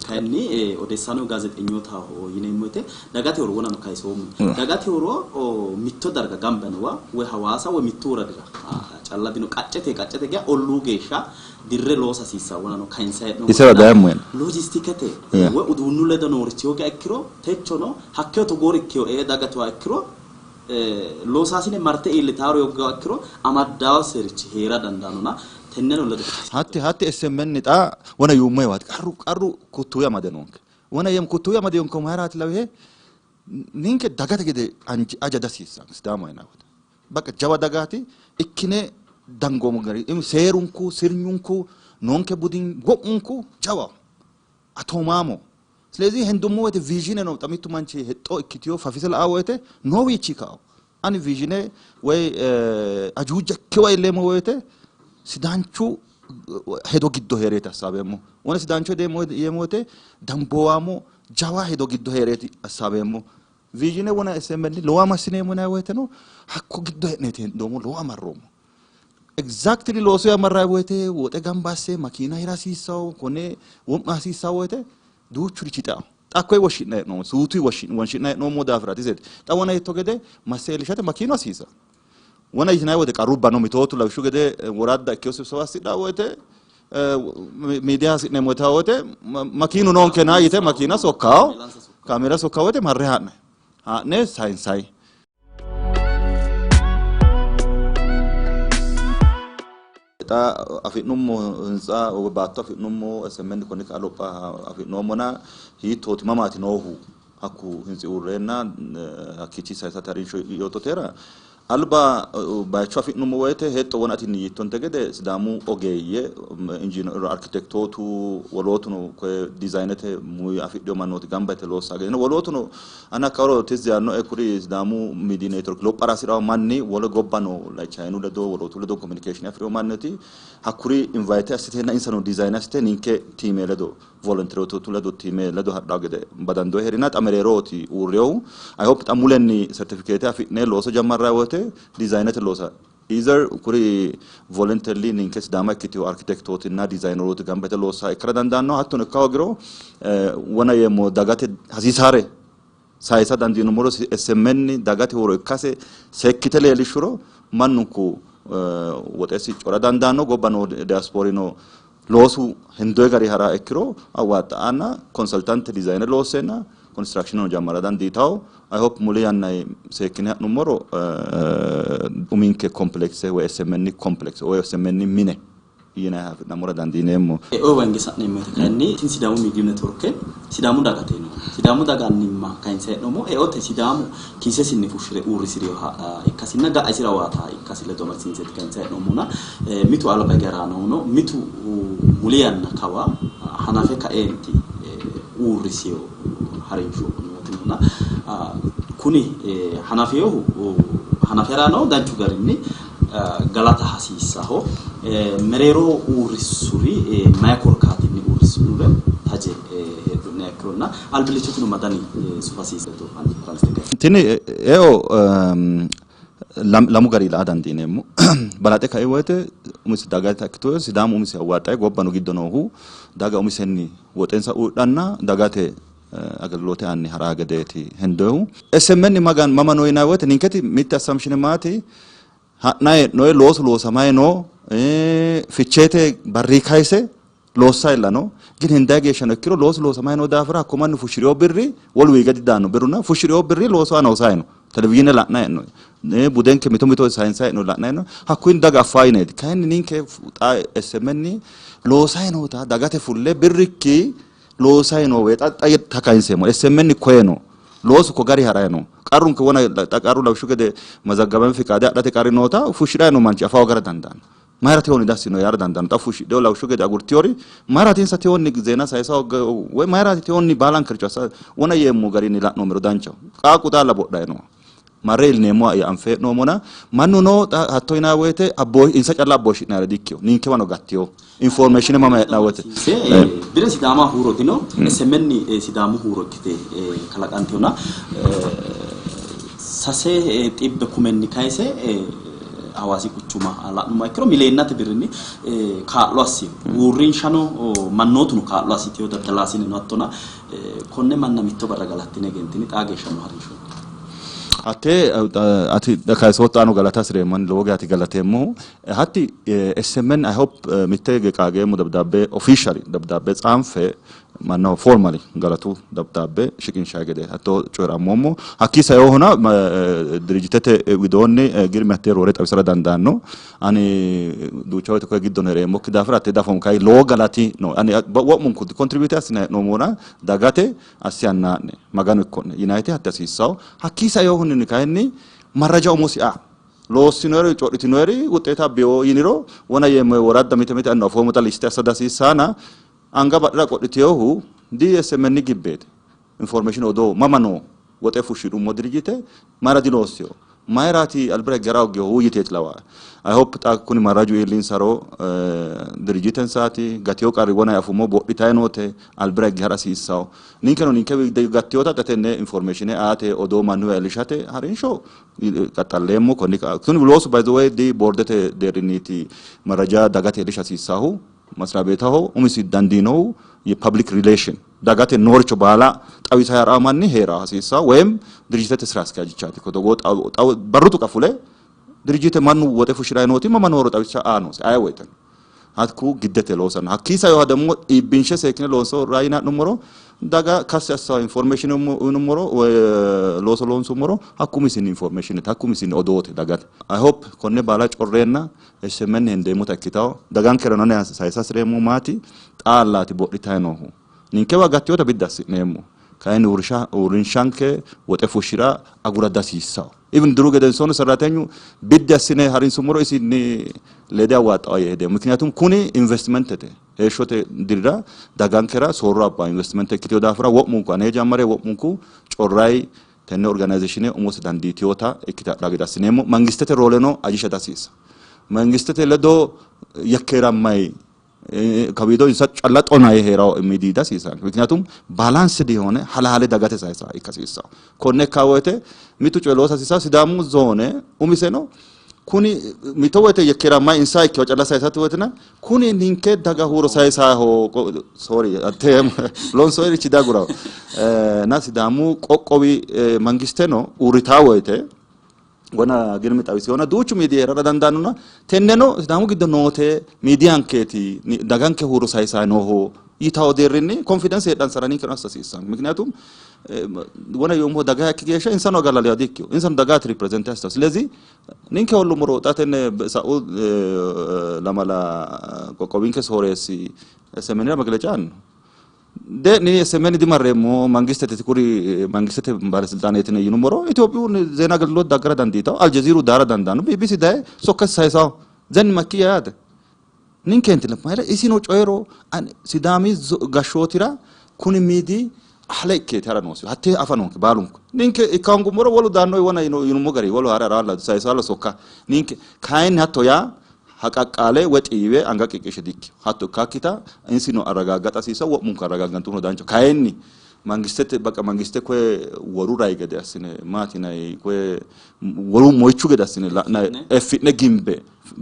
Speaker 1: Kayinni odeessaano gaazexenyootaho yineemmo woyte dagate horo wonano kayisoommo. Dagate horo mitto darga gamba yinowa woy Hawaasa woy mittu woradira calla dino qaccete qaccete geya olluu geeshsha dirre loosa hasiissawo wonano kayinsa hee'noommo.
Speaker 2: Isera dayemmo yine.
Speaker 1: Loojistikete woy uduunnu ledo noorichi hoogiha ikkiro techono hakkeyo togoori ikkeyo ee dagatoha ikkiro loosaasine marte iillitaaro hoogiha ikkiro amaddawoserichi heera dandaannona tenneno ledo.
Speaker 2: Hatti hatti SMN xa wona yuummo qarru qarru kuttuyi amade noonke. Wona yem kuttuyi amade yonko mayraati lawihe ninke dagate gede aja dasiissanno Sidaamu ayina wote. Bakka jawa dagaati ikkine dangoomo gari seerunku sirnyunku noonke budin wo'munku jawa atoomaamo. ስለዚህ hendummo woyte vision ነው xa mittu manchi hexxo ikkitiyo fafise la'a woyte noowiichi kao ani vision woy ajuuja ikkiwa iilleemmo woyte sidaanchu hedo giddo heereeti assaabeemmo. Wona sidaanchu yeemmo woyte dambowaamo jawa hedo giddo heereeti assaabeemmo. Vision wona SMN lowa massineemmo yinayi woyteno hakko giddo hee'neeti hendoommo lowa marroommo. Exactly loosu yamarrayi woyte woxe gamba asse makiina hira hasiissawo konne wo'ma hasiissawo woyte duuchurichi xeawo. Xa hakkoye woshshi'nayi hee'noommo suutuyi wonshi'nayi hee'noommo daafiraati iseeti. Xa wona yiitto gede masse iillishate makiinu hasiisa. Wona yitinayi woyte qarrubba no mitootu lawishshu gede woradda ikkeyo sibsaba assidhaa woyte miidiya hasi'neemmo yitaa woyte makiinu noonkena yite makiina sokkawo kaameela sokkawo woyte marre haa'ne haa'ne sayinsayi. Xa afi'nummo hintsa woy baatto afi'nummo SMN konni ka'a lopha afi'noommona hiittooti mamaati noohu hakku hintsi uurreenna hakkiichi sayisate harinsho yoottotera Alba bayicho afi'nummo woyte hexxo wona atinni yiittonte gede Sidaamu ogeeyye injiineroota, arkitektootu, wolootuno koye dizaynete muya afidhino mannooti gamba yite loossa gede wolootuno ane hakkawaro tizzi yaannoe kuri Sidaamu Media Network lophara hasi'rawo manni wole gobba no like Chayinu ledo wolootu ledo communication afi'rino mannoti hakkuri invite assiteenna insano dizayne assite ninke tiime ledo volunteerootu ledo tiime ledo hadhawo gede badandoe hee'rina xa mereerooti uurriyohu. I hope xa mulenni certificate afi'ne looso jammarrayi woyte dizaynete loosa either kuri voluntarily ninke Sidaama ikkitewo arkitektootinna dizaynerooti gamba yite loossa ikkara dandaanno. Hattono ikka hoogiro wona yeemmo dagate hasiisaare sayisa dandiinummoro SMN dagate huuro ikkase seekkite leellishshuro mannunku woxesi cora dandaanno. Gobba noo diyaaspoorino loosu hendoyi gari hara ikkiro awaaxxa'anna consultant dizayne loosseenna construction jammara dandiitawo. I hope muli yannay seekkine ha'nummoro uminke complex woy SMN complex woy SMN mine yinayi afi'nammora dandiineemmo.
Speaker 1: Eo wange sa'neemmo woyte kayinni tini Sidaamu Miidiyu Networke Sidaamu dagate no. Sidaamu daga annimma kayinse hee'noommo. Eote Sidaamu kiisesinni fushshire uurrisiriyoha ikkasinna ga'a isira waata ikkasi ledo amadisiinseeti kayinse hee'noommona mitu alba hige haraanohuno mitu muli yanna kawa hanafe kaeenti uurrisiyo harinsho nootinona kuni hanafinohu hanafe haraanohu danchu garinni galata hasiissaho. Mereero uurrissuri mayi korkaatinni uurrissinore taje heedhu'ne ikkironna albillichotino madani sufa hasiissanno.
Speaker 2: Tini eo lamu gari la'a dandiineemmo. Balaxe kai woyte umisi dagata ikkito Sidaamu umisi awaaxxaye gobbano giddo noohu daga umisenni woxensa uyidhanna dagate agelgiloote aanni haraa gedeeti hendohu. SMN magan mama no yinanni woyte ninketi mitte assumption maati ha'nayi hee'noyi loosu loosamayi no Ficheete barri kayise loossa illa no gin hendayi geeshshano ikkiro loosu loosamayi noo daafira hakko mannu fushshi'rino birri wolu wiiga didaanno birruna fushshi'rino birri loosu aana hosayi no. Televizhiine la'nayi hee'noyi budenke mito mito sayinsayi hee'noyi la'nayi hee'noyi hakkuyinni daga affaa yineeti. Kayinni ninke xa SMN loosayi noota dagate fulle birrikki loosayi noo xa xa kayinseemmo SMN koye no loosu ko gari harayi no qarrunke wona xa qarru lawishshu gede mazaggabame fiqaade adhate qarri noota fushshidhayi noo manchi afawo gara dandaanno. Mayira tewoonni dassino yaara dandaanno. Xa fushshidheo lawishshu gede agurtiyori mayiraati insa tewoonni zeena sayisa hoogge woy mayiraati tewoonni baalankaricho assa wona yeemmo garinni la'noommero danchaho. Qaaqqu xaalla bodhayi no. Marre ilneemmo anfe hee'noommona mannuno xa hatto yinanni woyte insa calla abbooshshi'nayire dikkino ninkewano gattiyo information mama heedhanno woyte.
Speaker 1: Bire Sidaama huuro dino SMN Sidaamu huuro ikkite kalaqantinona 300 kumenni kayise Hawaasi quchuma la'nummoha ikkiro mileennate birrinni kaa'lo assino. Uurrinshano mannootuno kaa'lo assitino daddalaasineno hattona konne manna mitto barra galattine egentini xaa geeshsha noo harinsho.
Speaker 2: Hatte ati kayisootto xaano galata hasireemmo ani lowo geya ati galateemmohu. Hatti SMN I hope mitte hige qaageemmo dabdaabbe officially dabdaabbe tsaanfe mannaho formally galatu dabdaabbe shiqinshayi gede hatto coyi'rammoommo. Hakkii sainohuna dirijitete widoonni Girmi hattee roore xawisara dandaanno. Ani duucha woyte koye giddono hee'reemmokki daafira hattee dafoommo. Kayi lowo galati no. Ani wo'munku contribute assinayi hee'noommohura dagate assi annaa'ne Maganu ikko'ne yinayiti hatte hasiissawo. Hakkii sainohunni kayinni marraja umosi aa loossinoeri codhitinoeri wuxeeta abbiyo yiniro wona yeemmo woradda mite mite anno afoommota liste assa dihasiissaana anga badhera qodhitinohu DSMN gibbeeti. Information odoo mama no woxe fushshidhummo dirijite mayra diloossino mayraati albira higge hara hogginohu yiteeti lawa. I hope xa kuni marraju iillinsaro dirijitensaati gatino qarri wona afummo bodhitayi noote albira higge hara hasiissawo. Ninkeno ninke gattiyota xa tenne information aate odoo mannuwa iillishate harinsho qaxxalleemmo. Konni kuni loosu by the way di boordete deerrinniiti marraja dagate iillisha hasiissahu masriya beetaho umisi dandiinohu ye public relation dagate nooricho baala xawisa ha'raa manni hee'ra hasiissawo woyim dirijitete sira askiyajichaati ko togoo xawo barru tuqa fule dirijite mannu woxe fushshi'rayi nooti mama nooro xawishsha aa noose aye woyteno hakku giddete loosanno hakkii sainoha ደግሞ iibbinshe seekkine loonso rayi ha'nummoro daga kassi assawo information uyinummoro looso loonsummoro hakku umisinni informationete hakku umisinni odoote dagate. I hope konne baala correenna SMN hendeemmota ikkitawo dagankerano ane sayisa hasireemmohu maati xaallaati bodhitayi noohu ninkewa gattiyota biddi assi'neemmo. Kayinni uurrinshanke woxe fushshira agura dihasiissanno. Even diru gedensoonni ሰራተኙ biddi assine harinsummoro isinni lede awaaxxawa yee hedeemmo. Mikniyaatum kuni investimentete heeshshote dirira dagankera soorro abba investimente ikkiteyo daafira wo'munku ane jammare wo'munku corrayi tenne organizatione umose dandiiteyota ikkite hadhaa gede assineemmo. Mangistete rooleno ajisha dihasiissa. Mangistete ledo yekkeerammay kawiido insa calla xonaye heerawo midiyi dihasiisanno. Mikniyaatum balanced የሆነ halaale dagate sayisa ikka hasiissanno. Konne ikka woyte mitu coye loosa hasiissanno. Sidaamu zoone umiseno kuni mito woyte yekkeeramay insa ikkewa calla sayisate woytena kuni ninke daga huuro sayisaho sorry ate loonsoyirichi dagurawo na Sidaamu qoqqowi mangisteno uurritaa woyte wona Girmi xawisewona duuchu miidiya heerara dandaannona tenneno Sidaamu giddo noote miidiyankeeti daganke huuro sayisayi nooho yitawo deerrinni confidence heedhansara ninkeno assa hasiissanno. Mikniyaatum wona yoommohu daga ikki geeshsha insano agalalewa di-ikkino, insano dagaati represent assitawo. Silezi ninke hollummoro xa tenne sa'u lamala qoqqowinke sooreessi SMNira መግለጫ aanno. Dee'ni SMN dimarreemmo mangistete kuri mangistete ባለስልጣኔት yinummoro Itophiyu ዜና አገልግሎት daggara dandiitawo, Aljeziiru daara dandaanno, BBC daye sokkasi sayisawo zenni makkiya yaate. Ninkeenti mayira isino coyiro Sidaami gashshootira kuni miidi hale ikkeeti hara noosi hattee afa noonke baalunku. Ninke ikkaangummoro wolu daanno wona yinummo gari wolu hara hara sayisaalo sokka ninke kayinni hatto yaa haqaqqaale woy xiiwe anga qiqqishe dikkino. Hatto ikkakkita insino arragaaggaxa hasiisa wo'munku arragaaggantuno dancha. Kayinni mangistete baqa mangiste koye woru rai gede assine maati yinay koye woru moyichu gede assine la'nay effi'ne gimbe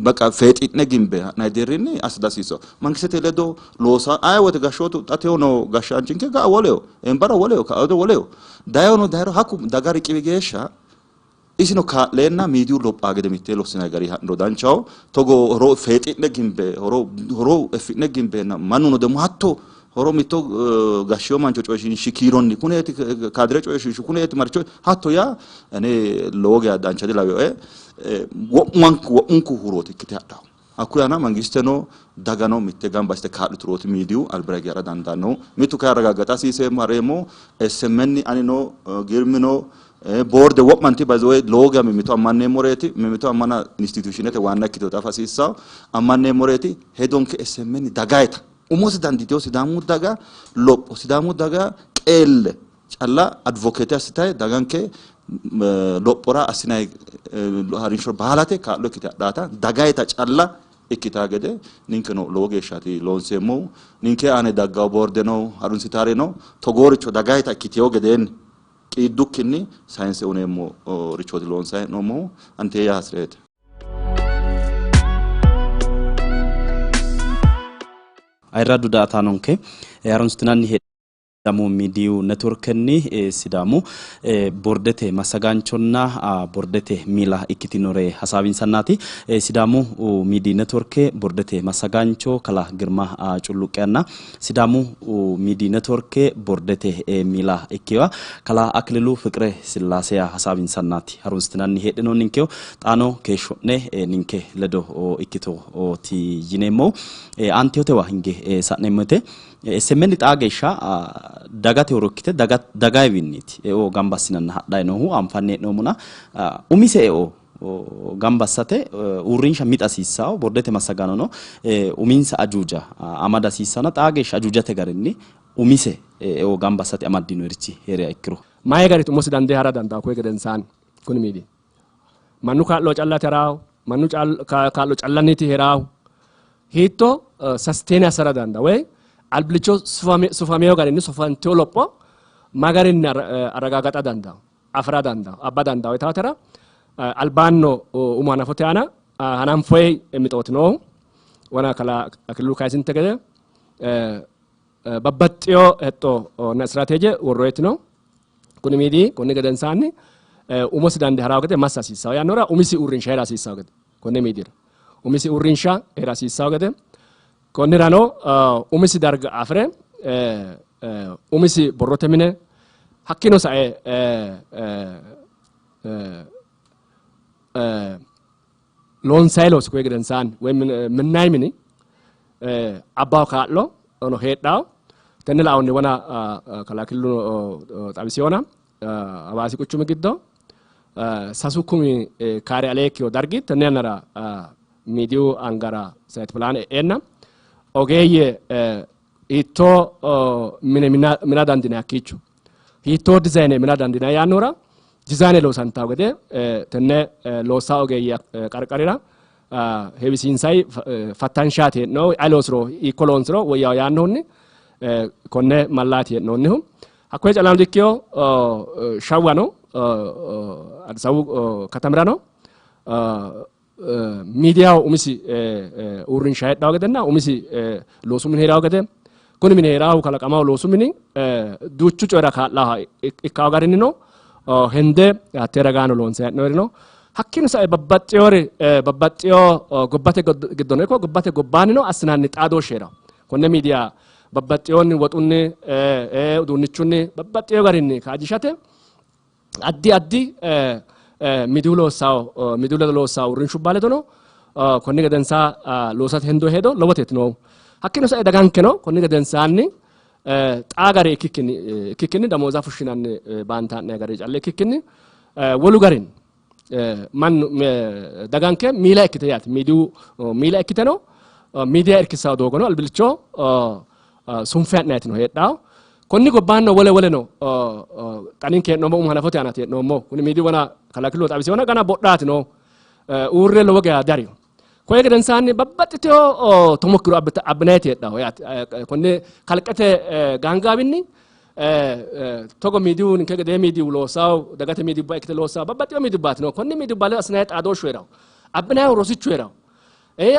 Speaker 2: baqa feexi'ne gimbe ha'nay deerrinni assa dihasiissanno. Mangistete ledo loosa aye woyte gashshootu xa teyo noo gashshaanchinke ga'a woleho embara woleho ka'ado woleho dayono dayro hakku daga riqiwi geeshsha isino kaa'leenna miidiyu lophaa gede mittee lossinay gari ha'niro danchaho. Togo horo feexi'ne gimbe horo horo effi'ne gimbeenna mannuno ደግሞ hatto horo mitto gashshiyo mancho coyishiinshi kiironni kuneeti kaadire coyishiinshu kuneeti maricho hatto yaa ane lowo geya dancha dilaweoe. Wo'manku wo'munku hurooti ikkite hadhawo. Hakkuyi aana mangisteno dagano mitte gamba assite kaa'liturooti miidiyu albira hige ha'ra dandaannohu. Mittu kayi arragaaggaxa hasiiseemmo hareemmo SMN anino Girmino boorde wo'manti by the way lowo geya mimmito ammanneemmoreeti. Mimmito ammana institutionete waanna ikkiteota afa hasiissanno. Ammanneemmoreeti hedonke SMN dagayita umose dandiiteyo Sidaamu daga lopho Sidaamu daga qeelle calla advocate assitayi daganke lophora assinayi harinsho baalate kaa'lo ikkite hadhaata dagayita calla ikkitaa gede ninkeno lowo geeshshaati loonseemmohu. Ninke aane daggawo boordeno harunsitaareno togooricho dagayita ikkiteyo gedeenni qiiddukkinni sayinse uneemmo richooti loonsayi hee'noommohu ante yaa hasireete.
Speaker 1: Ayirraddu daa''ataanonke harunsitinanni Sidaamu miidiyu networkenni Sidaamu bordete massagaanchonna bordete miila ikkitinore hasaawinsannaati. Sidaamu miidiyu networke bordete massagaancho kalaa Girma Culluqqeyanna Sidaamu miidiyu networke bordete miila ikkiwa kalaa Aklilu Fiqire Sillaaseya hasaawinsannaati. Harunsitinanni heedhinoonninkehu xaano keeshsho'ne ninke ledo ikkitooti yineemmohu. Aanteyotewa hinge sa'neemmo woyte SMN xaa geeshsha dagate horo ikkite dagayiwiinniiti eo gamba assinanna hadhayi noohu anfanni hee'noommona umise eo gamba assate uurrinsha mixa hasiissanno, bordete massagaanono uminsa ajuuja amada hasiissanno. Xaa geeshsha ajuujate garinni umise eo gamba assate amaddinorichi hee'riha ikkiro.
Speaker 3: Mayi gariti umosi dandee ha'ra dandaanno koye gedensaanni kuni miidi mannu kaa'lo callate haraahu, mannu kaa'lo callanniti heeraahu hiitto sustain assara dandaa woy albillicho sufameyo garinni sufanteyo lopho ma garinni arragaagaxa dandaa, afira dandaa, abba dandaa yitaatera albaanno umo hanafote aana hananfoyi mixooti noohu. Wona kalaa Akililu kayisinte gede babbaxxiyo hexxo na istiraateeje worroyeti no. Kuni miidi konni gedensaanni umosi dandee harawo gede massa hasiissawo yannora umisi uurrinsha heera hasiissawo gede konni miidira umisi uurrinsha heera hasiissawo gede konnirano umisi darga afire umisi borrote mine hakkino sae loonsayi loosi koye gedensaanni woy minnayi mini abbaho kaa'lo ono heedhawo. Tenne laonni wona kalaa Killu xawisewona Hawaasi quchumi giddo 3,000 kaare alee ikkiyo dargi tenne yannara miidiyu angara sayit pilaane e'eenna ogeeyye hiittoo mine mina dandinanni hakkiicho hiittoo dizayine mina dandinanni yaannohura dizayine loosantawo gede tenne loossa ogeeyye qarqarira heewisiinsayi fattanshaati hee'noonnihu ayi loosiro hiikko loonsiro woyyawo yaannohunni konne mallaati hee'noonnihu. Hakkoye callano dikkino, Shawwano Addis Ababu katamirano miidiyaho umisi uurrinsha heedhawo gedenna umisi loosu mini hee'rawo gede, kuni mini hee'rahu kalaqamaho loosu mini duuchu coyira kaa'laha ikkawo garinnino hende hattee ragaano loonse hee'noonniri no. Hakkiino sae babbaxxinori babbaxxino gobbate giddono ikko gobbate gobbaannino assinanni xaadooshshi hee'rawo. Konne miidiya babbaxxinonni woxunni, uduunnichunni babbaxxino garinni kaajjishate addi addi miidiyu loossawo miidiyu ledo loossawo uurrinshubba ledono konni gedensaa loosate hendo hedo lowoteeti noohu. Hakkiino sae dagankeno konni gedensaanni xaa gari ikkikkinni damooza fushshinanni baantaa'ne gari calla ikkikkinni wolu garinni mannu daganke miila ikkite yaate miidiyu miila ikkiteno miidiya irkissawo doogono albillicho sunfe ha'nayiti no heedhawo. Konni gobbaanno wole woleno xa ninke hee'noommo umo hanafote aanaati hee'noommo. Kuni miidiyu wona kalaa Killo xawisewona gana bodhaati no uurre lowo geya dariyo. Koye gedensaanni babbaxxitino tomokkiro abbinayiti heedhawo yaate. Konne kalqete gaangaawinni togo miidiyu ninke gedee miidiyu loossawo dagate miidiyubba ikkite loossawo babbaxxino miidiyubbaati no. Konni miidiyubba ledo assinanni xaadooshshu hee'rawo. Abbinayihu rosichu hee'rawo.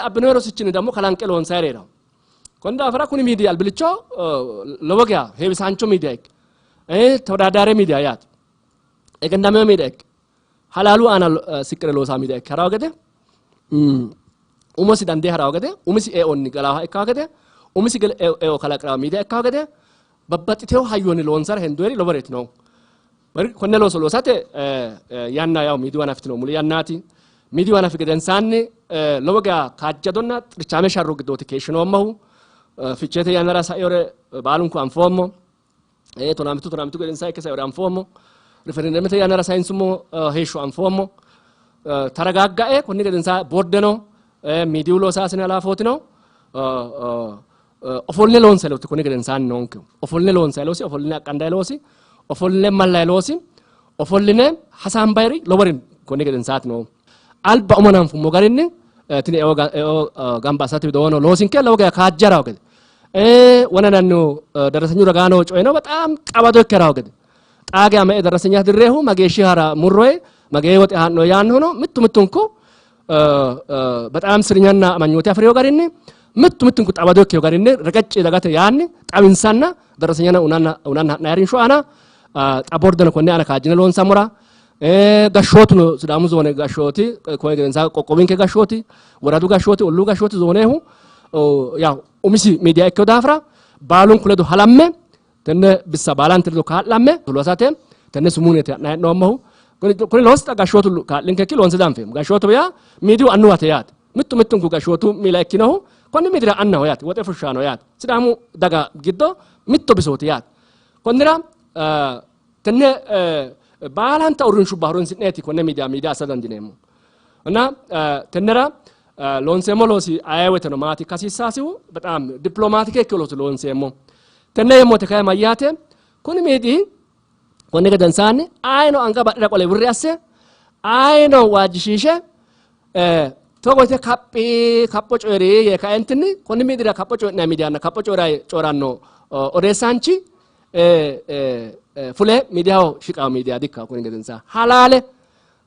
Speaker 3: Abbinoyi rosichinni ደግሞ kalanqe loonsayiri hee'rawo. Konni daafira kuni miidiyi albillicho lowo geya heewisaancho miidiya ikke ተወዳዳሪ miidiya yaate. Egennamino miidiya ikke halaalu aana siqqire loosaa miidiya ikke harawo gede, umosi dandee harawo gede, umisi eonni galaaha ikkawo gede, umisi eo kalaqirawo miidiya ikkawo gede babbaxxitewo hayyonni loonsara hendoyeri loworeeti noohu. Konne looso loosate yanna yaw miidiyu hanafitino muli yannaati. Miidiyu hanafi gedensaanni lowo geya kaajjadonna xirchaame sharro giddooti keeshshinoommohu. Ficheete yannara saiore baalunku anfoommo. Tonaamitu tonaamitu gedensaa ikke saiore anfoommo. Riferendemete yannara sayinsummo heeshsho anfoommo. Taragaaggae konni gedensaa bordeno miidiyu loosaasine halaafootino ofolline loonsayi loosi konni gedensaanni noonkehu. Ofolline loonsayi loosi, ofolline aqqandayi loosi, ofolline mallayi loosi, ofolline hasaambayiri lowori konni gedensaati noohu. Alba umo hananfummo garinni tini eo gamba assate widoono loosinke lowo geya kaajjarawo gede, wonananno darasanyu ragaano coyino በጣም xawado ikkarawo gede, xaa geya me''e darasenya dirreehu mageeshshi hara murroye magee woxe haa'noye yaannohuno mittu mittunku በጣም ስርኛና amanyoote afi'reyo garinni mittu mittunku xawado ikkeyo garinni reqecci dagate yaanni xawinsanna darasenyana unanna unanna ha'nayi harinsho aana xa bordeno konne aana kaajjine loonsammora gashshootuno Sidaamu zoone gashshooti koye gedensaa qoqqowinke gashshooti woradu gashshooti olluu gashshooti zoonehu yaw umisi miidiya ikkeyo daafira baalunku ledo halamme tenne bissa baalante ledo kaa'lamme loosate tenne sumuunete ha'nayi hee'noommohu. Kuni loosi xa gashshootu kaa'linkekki loonse danfeemmo. Gashshootu yaa miidiyu annuwate yaate. Mittu mittunku gashshootu miila ikkinohu konni miidira annaho yaate, woxe fushshaano yaate. Sidaamu daga giddo mitto bisooti yaate. Konnira tenne baalanta uurrinshubba horonsi'neeti konne miidiya miidiya assa dandiineemmo. እና tennera loonseemmo loosi aye woyteno maati ikka hasiissaasihu በጣም diplomatike ikkino looso loonseemmo. Tenne yeemmote kayi mayyaate, kuni miidi konni gedensaanni ayino anga badhera qole wirri asse ayino waajjishiishe togo yite kaphi kapho coyi'ri yee kaentinni konni miidira kapho coyi'nanni miidiyanna kapho coyi'ranno odeessaanchi fule miidiyaho shiqawo miidiya dikkawo konni gedensaa. Halaale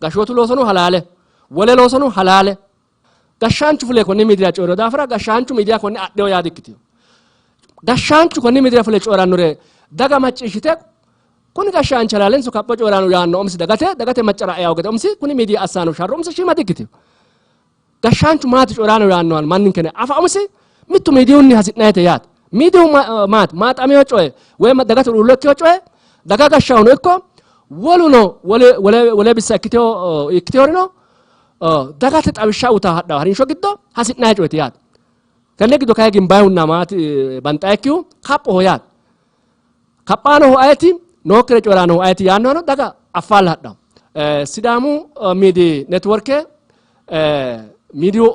Speaker 3: gashshootu loosono halaale, wole loosono halaale. Gashshaanchu fule konni miidiya coyi'rino daafira gashshaanchu miidiya konne adheyo yaa dikkitino. Gashshaanchu konni miidiya fule coyi'rannore daga macciishshite kuni gashshaanchi halaalenso kapho coyi'rano yaanno umisi dagate dagate maccara eawo gede umisi kuni miidiya assano sharro umisi shiima dikkitino. Gashshaanchu maati coyi'rano yaannohan manninkene afa umisi mittu miidiyunni hasi'nayite yaate. Miidiyu maati maaxamino coye woy dagate huluullo ikkino coye daga gashshawono ikko woluno wole bissa ikkiteyorino dagate xawishsha uta hadhawo harinsho giddo hasi'nayi coyeeti yaate. Tenne giddo kayi gimbayihunna maati banxayikkihu kaphoho yaate. Kaphaanohu ayeti, nookkire coyi'raanohu ayeti yaannohano daga affaalla hadhanno. Sidaamu Miidi Networke miidiyu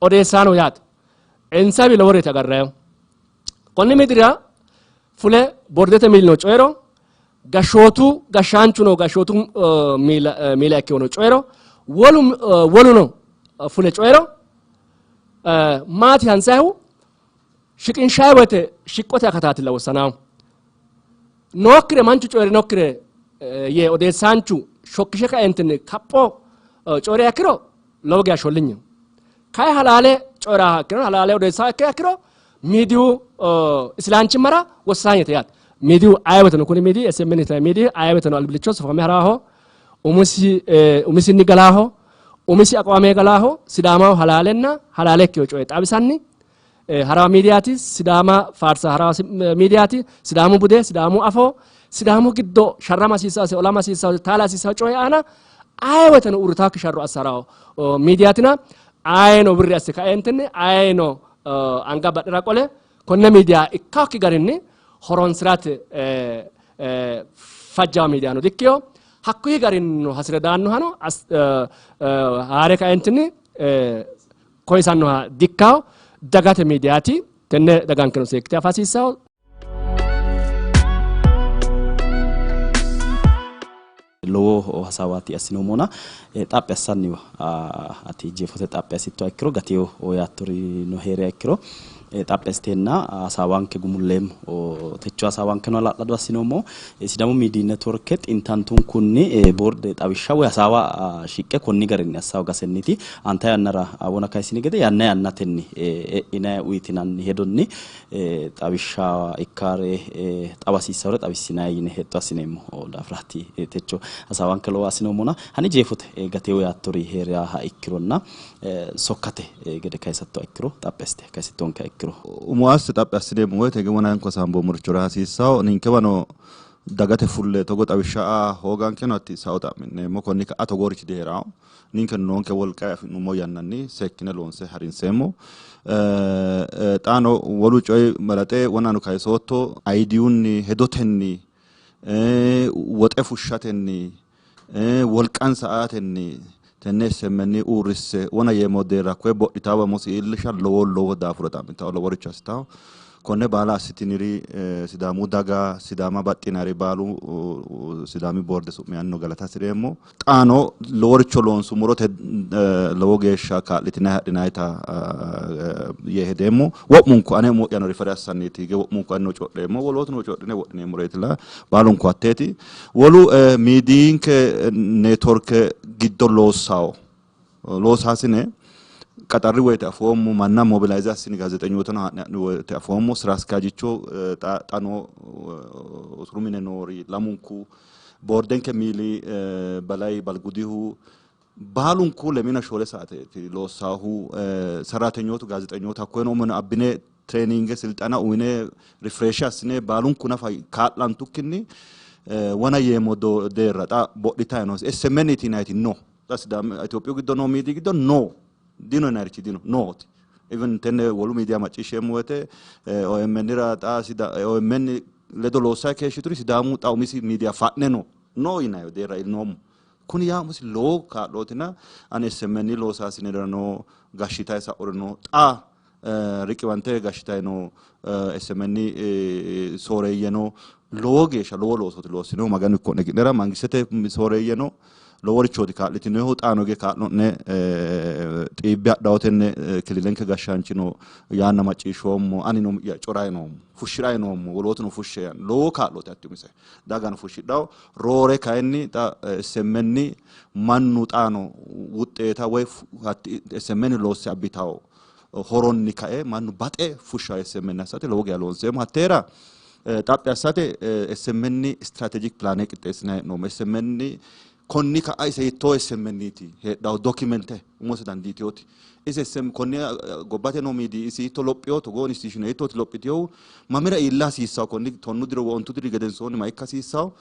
Speaker 3: odeessaano yaate. Insawi loworeeti agarrayihu. Konni miidira fule bordete miilino coyi'ro, gashshootu gashshaanchuno gashshootu miila ikkinono coyi'ro, woluno fule coyi'ro, maati hansayihu shiqinshayi woyte shiqqote akataatilla wossanaahu. Nookkire manchu coyi'rinokkire yee odeessaanchu shokkishe kaentinni kapho coyi'riha ikkiro lowo geya shollinyeho. Kayi halaale coyi'raha ikkiro, halaale odeessaha ikkiha ikkiro miidiyu isilaanchimmara wossaanyete yaate. Miidiyu aye woyteno kuni miidiyi SMN yinanni miidiyi aye woyteno albillicho sufame haraaho, umisi umisinni galaaho, umisi aqwame galaaho, Sidaamaho halaalenna halaale ikkino coye xawisanni harawa miidiyaati, Sidaama faarsa harawa miidiyaati, Sidaamu bude, Sidaamu afoo, Sidaamu giddo sharrama hasiissanose, olama hasiissanose, taala hasiissanose coye aana aye woyteno uurritaakki sharro assa harawo miidiyaatina ayeno wirri asse kaeentinni ayeno anga badhera qole konne miidiya ikkakki garinni horonsirate fajjawa miidiyano dikkino. Hakkuyi garinnino hasire daannohano haare kaeentinni koyisannoha dikkawo. Dagate miidiyaati. Tenne dagankeno seekkite afa hasiissawo.
Speaker 1: Lowo hasaawaati assinoommona xaphi assanniwa ati jeefote xaphi assittoha ikkiro gatewo yaattori no hee'riha ikkiro xaphi assiteenna hasaawanke gumulleemmo. Techo hasaawankeno hala'lado assinoommo. Sidaamu Miidiyi Networke xintantunkunni boorde xawishsha woy hasaawa shiqqe konni garinni assaawa gasenniti anta yannara wona kayisini gede yanna yannatenni e'inay uyitinanni hedonni xawishsha ikkare xawasiissawore xawissinay yine hexxo assineemmo daafiraati techo hasaawanke lowo assinoommona hani jeefote gatewo yaattori hee'riha ikkironna sokkate gede kayisattoha ikkiro xaphi assite kayisittonkeha ikkiro.
Speaker 2: Umo asse xaphi assineemmo woyte wonanko hasaamboommorichora hasiissawo ninkewano dagate fulle togo xawishsha aa hoogankeno hatti sao xa'mineemmo. Konni ka'a togoorichi dihee'rawo. Ninkeno noonke wolqa afi'nummo yannanni seekkine loonse harinseemmo. Xaano wolu coyi balaxe wonano kayisootto ayiidiyunni hedotenni woxe fushshatenni wolqansa aatenni tenne SMN uurrisse wona yeemmo deerra koye bodhitaawa umosi iillisha lowo lowo daafuro xa'mitawo loworicho assitawo. Konne baala assitiniri Sidaamu daga, Sidaama baxxinari baalu Sidaami boorde su'mi anino galata hasi'reemmo. Xaano loworicho loonsummoro lowo geeshsha kaa'litinanni hadhinannita yee hedeemmo. Wo'munku ane umo'yano rifere assanniiti hige wo'munku anino co'reemmo, wolootuno co'rine wodhineemmoreetilla baalunku hatteeti. Wolu miidiyinke neetworke giddo loossawo loosaasine qaxarri woyte afoommo, manna mobilayize assini gaazeexenyootano haa'ne ha'ni woyte afoommo, sira askaajicho xa noo usuru mine noori lamunku boordenke miili Balay Balgudihu baalunku lemina shoole saateeti loossaahu saraatenyootu gaazeexenyootu hakkoyeno umono abbine traininge silxana uyine refresh assine baalunku nafa kaa'lantukkinni wona yeemmo deerra xa bodhitayi no. SMN yinayiti no xa Sidaami Itophiyu giddo noo miidiyi giddo no dino yinayirichi dino nooti. Even tenne wolu miidiya macciishsheemmo woyte OMN ra xa OMN ledo loossayi keeshshituri Sidaamu xa umisi miidiya fa'ne no no yinayi deerra iillinoommo. Kuni yaa umisi lowo kaa'lootina ani SMN loosaasinera no gashshitayi sa'uri no xa riqiwante gashshitayi noo SMN sooreeyyeno lowo geeshsha lowo loosooti loossinohu. Maganu ikko'ne ki'nera. Mangistete sooreeyyeno loworichooti kaa'litinohu. Xaano hige kaa'lo'ne xiibbe adhawo tenne kililenke gashshaanchino yaanna macciishshoommo. Anino corayi noommo, fushshi'rayi noommo, wolootuno fushshe yaanno. Lowo kaa'looti hatti umise. Dagano fushshidhawo. Roore kayinni xa SMN mannu xaano wuxxeeta woy hatti SMN loosse abbitawo horonni kae mannu baxe fushsha SMN assate lowo geya loonseemmo. Hatteera xaphi assate SMN strategic plan qixxeessinanni hee'noommo. SMN konni ka'a ise hiittoo SMNti heedhawo documente umose dandiitewoti. Ise SM konni gobbate noo miidiyi isi hiitto lophiyo togoo institution hiittooti lophiteyohu mamira iilla hasiissawo konni 10 diro woy 9 diri gedensoonni ma ikka hasiissawo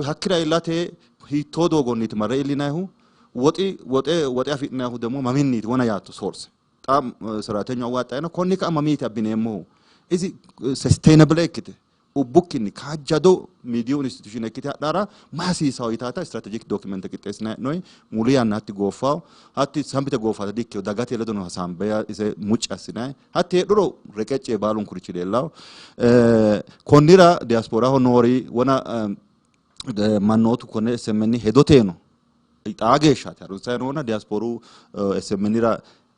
Speaker 2: hakkira iillate hiittoo doogonniiti marre iillinayihu woxi woxe woxe afi'nayihu ደግሞ maminniiti wona yaatto source xa siraatenyu awaaxxayino konni ka'a mamiiti abbineemmohu isi sustainable ikkite Ubbukkinni kaajjado miidiyu institution ikkite hadhara mayi hasiisawo yitaata strategic document qixxeessina hee'noyi. Muli yanna hatti gooffawo, hatti sambite gooffata dikkino, dagate ledo no hasaambe ise mucci assinayi. Hatti heedhuro reqecce baalunkurichi leellawo. Konnira diasporaho noori wona mannootu konne SMN hedoteno xaa geeshshaati harunsayi noona diasporu SMNira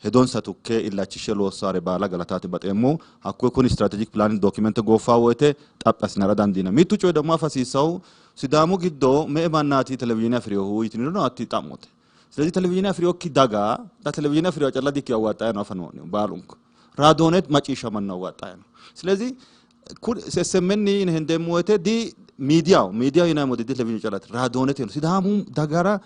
Speaker 2: hedonsa tukke illachishshe loossare baala galataati baxeemmo. Hakkuyi kuni strategic planning document gooffaa woyte xaphi assinara dandiina. Mittu coyi ደግሞ afa hasiissahu Sidaamu giddo me''e mannaati televizhiine afi'rinohu yitiniro hatti xa'mote. ስለዚህ televizhiine afi'rinokki daga xa televizhiine afi'rinoha calla dikkino awwaxxayi no afa noo'ne baalunku. Raadoone macciishshamanno awwaxxayi no. ስለዚህ kun SMN yine hendeemmo woyte di miidiyaho miidiyaho yineemmo di televizhiine callati raadoonete no. Sidaamu dagara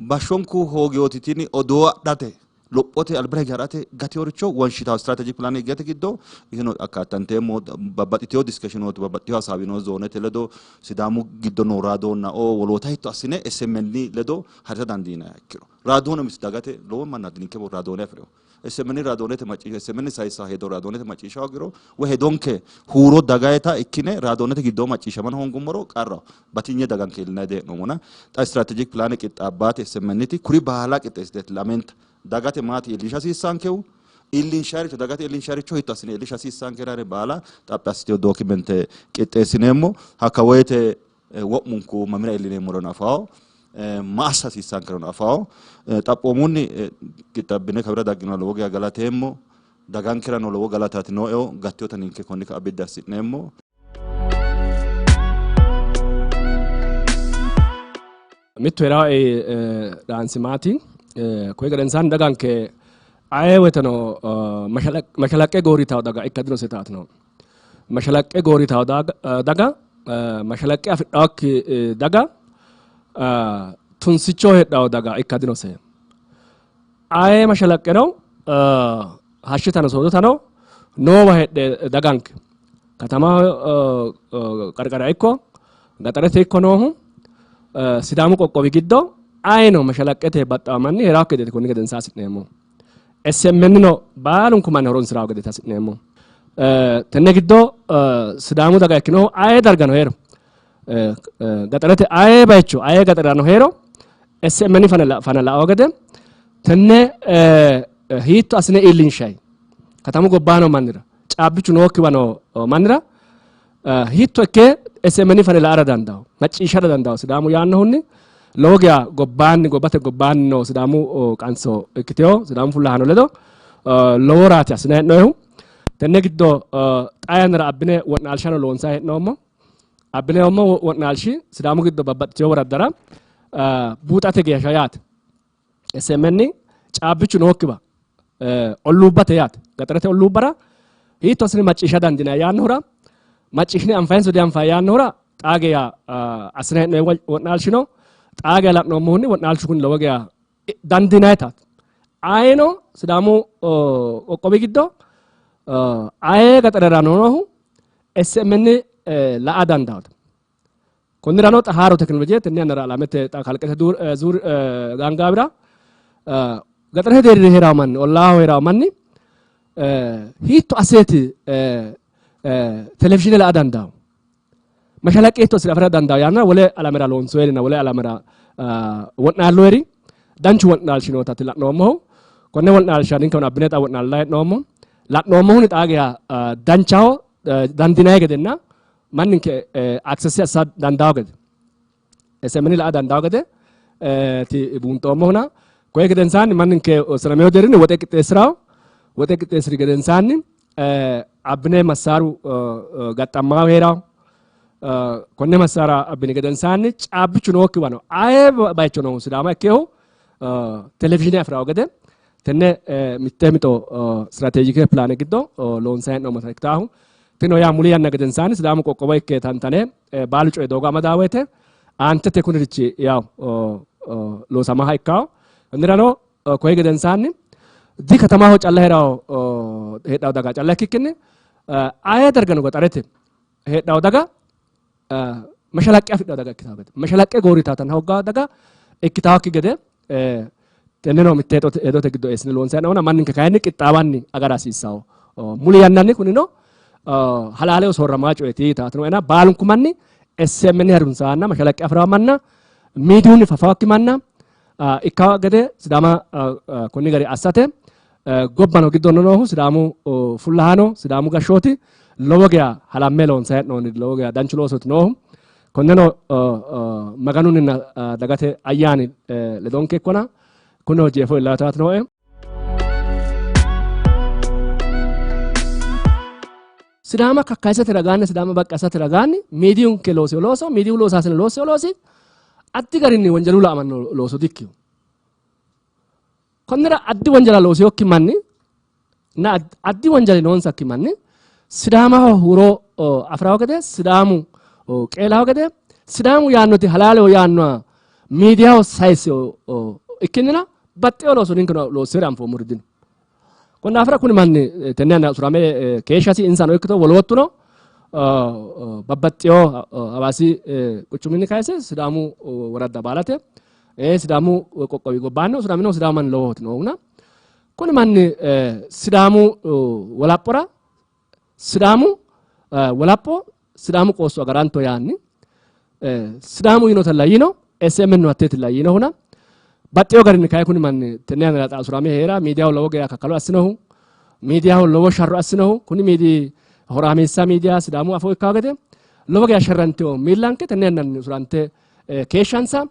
Speaker 2: bashshonku hoogiyoti tini odoo adhate lophote albira hige ha'rate gateoricho wonshitawo strategic plan higete giddo iseno akkaattanteemmo babbaxxiteyo discussionooti babbaxxiteyo hasaawi noo zoonete ledo Sidaamu giddo noo raadoonna o woloota hitto assine SMN ledo harisa dandiinanniha ikkiro raadoone umisi dagate lowo mannaati ninke raadoone afi'rino SMN raadoonete macciishsha SMN sayisa hedo raadoonete macciishsha hoogiro woy hedonke huuro dagayita ikkine raadoonete giddoo macciishshamana hoongummoro qarraho batinye daganke iillinanni dihee'noommona xa strategic plan qixxaabbaati SMNti kuri baala qixxeessiteeti lamenta dagate maati iillisha hasiissankehu iillinsharicho dagate iillinsharicho hitto assine iillisha hasiissanke yinannire baala xaphi assiteyo documente qixxeessineemmo. Hakka woyte wo'munku mamira iillineemmorono afawo, ma assa hasiissankerono afawo. Xaphoomunni qixxaabbine kawira dagginoha lowo geya galateemmo. Dagankerano lowo galataati nooehu. Gattewota ninke konni ka'a biddi assi'neemmo.
Speaker 3: Mittu hee'raae dhaansimaati. Koyi gedensaanni daganke aye woyteno mashalaqqe gooritawo daga ikka dinose taatino. Mashalaqqe gooritawo daga, mashalaqqe afidhawokki daga, tunsicho heedhawo daga ikka dinose. Aye mashalaqqeno hashshitano soodotano noowa heedhe daganke katamaho qarqara ikko gaxarete ikko noohu Sidaamu qoqqowi giddo ayino mashalaqqete baxxawo manni hee'raakki gedeeti konni gedensa hasi'neemmo. SMN no baalunku manni horonsi'rawo gedeeti hasi'neemmo. Tenne giddo Sidaamu daga ikkinohu aye dargano hee'ro gaxarete aye bayicho aye gaxarano hee'ro SMN fana la'awo gede tenne hiitto assine iillinshayi katamu gobbaano mannira caabbichu nookkiwa noo mannira hiitto ikke SMN fane la''ara dandawo macciishshara dandawo Sidaamu yaannohunni lowo geya gobbaanni gobbate gobbaanni noo Sidaamu qanso ikkitewo Sidaamu fullahaano ledo lowo raati assine hee'noyihu. Tenne giddo xaa yannara abbine wo'naalshano loonsanni hee'noommo. Abbineemmo wo'naalshi Sidaamu giddo babbaxxitewo woraddara buuxate geeshsha yaate. SMN caabbichu nookkiwa olluubbate yaate gaxarete olluubbara hiitto assine macciishsha dandiinanni yaannohura macciishshine anfayinso dianfayi yaannohura xaa geya assine hee'noonni wo'naalshi no. Xaa geya la'noommohunni wo'naalshu kuni lowo geya dandiinayitaati. Ayino Sidaamu qoqqowi giddo aye gaxarera noohu SMN la''a dandaawota. Konnirano xa haaro tekinoloje tenne yannara alamete xa kalqete zuur gaangaawira gaxarete deerri hee'rawo manni ollaaho hee'rawo manni hiitto asseeti televizhiine la''a dandaawo? Mashalaqqe hiitto assire afi'ra dandaawo yaannara wole alamera loonsoyerinna wole alamera wo'naalloyeri danchu wo'naalshi nootaati la'noommohu. Konne wo'naalsha ninkeno abbine xa wo'naallayi hee'noommo. La'noommohuni xaa geya danchaho dandiinanni gedenna manninke access assa dandawo gede SMN la''a dandawo gede ti buunxoommohuna koye gedensaanni manninke wossanameyo deerrinni woxe qixxeessirawo woxe qixxeessiri gedensaanni abbine massaaru gaxxammaawu heerawo konne massaara abbini gedensaanni caabbichu nookkiwano aye bayicho noohu Sidaama ikkehu televizhiine afi'rawo gede tenne mitte mixo strateejike pilaane giddo loonsanni hee'noommota ikkitaahu tino yaa muli yanna gedensaanni Sidaamu qoqqowo ikke tantane baalu coyi doogo amadaa woyte aantete kunirichi yaw loosamaha ikkawo. Konnirano koyi gedensaanni di katamaho calla hee'rawo heedhawo daga calla ikkikkinni aye dargano gaxarete heedhawo daga mashalaqqe afidhawo daga ikkitawo gede mashalaqqe gooritatanna hoggawo daga ikkitawokki gede tenneno mitte hedote giddo eessine loonsanni hee'noommo. Manninke kayinni qixxaawanni agara hasiissawo. Muli yannanni kunino Halaaleho soorramaa coyeeti yitaatinoena baalunku manni SMN harunsaanna mashalaqqe afi'raa manna miidiyunni fafaakki manna ikka gede Sidaama konni gari assate gobbano giddono noohu Sidaamu fullahaano Sidaamu gashshooti lowo geya halamme loonsanni hee'noonni, lowo geya danchu loosooti noohu. Konneno Maganunninna dagate ayyaani ledonke ikkona. Kunino jeefo illaataati nooe. Sidaama kakkaysate ragaanni, Sidaama baqqi assate ragaanni miidiyunke loosino looso, miidiyu loosaasine loossino loosi addi garinni wonjalu la'amanno looso dikkino. Konnira addi wonjala loosinokki manni na addi wonjali noonsakki manni Sidaamaho huuro afi'rawo gede, Sidaamu qeelawo gede, Sidaamu yaannoti halaaleho yaannoha miidiyaho sayissino ikkinnina baxxewo looso ninkeno loossere anfoommori dino. Konni daafira kuni manni tenne yanna usurame keeshshasi insano ikkito woloottuno babbaxxewo Hawaasi quchuminni kayise Sidaamu woradda baalate Sidaamu qoqqowi gobbaanni usuramino Sidaamu manni lowohoti noohuna kuni manni Sidaamu wolaphora Sidaamu wolapho Sidaamu qoosso agaranto yaanni Sidaamu yinotalla yiino SMN hatteetilla yiinohuna baxxewo garinni kayi kuni manni tenne yannara xa usurame hee'ra miidiyaho lowo geya kakkalo assinohu, miidiyaho lowo sharro assinohu, kuni miidi horaameessa miidiya Sidaamu afoo ikkawo gede lowo geya sharrantino miillanke tenne yannanni usurante keeshshansa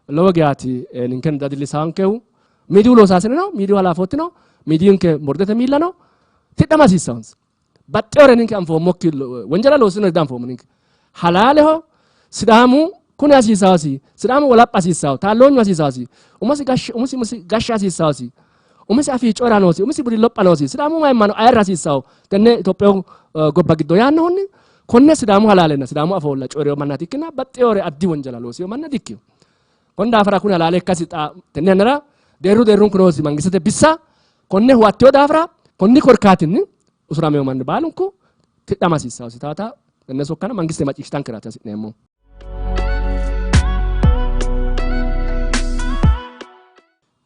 Speaker 3: lowo geyaati ninkeno dadillisaankehu. Miidiyu loosaasineno, miidiyu halaafootino, miidiyunke bordete miillano tidhama hasiissansa. Baxxewore ninke anfoommokki wonjala loosinore dianfoommo ninke. Halaaleho Sidaamu kuni hasiisaasi, Sidaamu wolapha hasiissaho, taalloonyu hasiisaasi, umosi gashshe umisi umisi gashsha hasiissaasi, umisi afii coyra noosi, umisi budi lopha noosi, Sidaamu mayimmano ayirra hasiissaho tenne Itophiyu gobba giddo yaannohunni konne Sidaamu halaalenna Sidaamu afoolla coyi'rino mannaati ikkina baxxewore addi wonjala loosino manna dikkino. Konni daafira kuni halaale ikkasi xa tenne yannara deerru deerrunku noosi mangistete bissa konne huwattino daafira konni korkaatinni usuramino manni baalunku tidhama hasiissannosi taata tenne sokkano mangiste macciishshitankeraati hasi'neemmohu.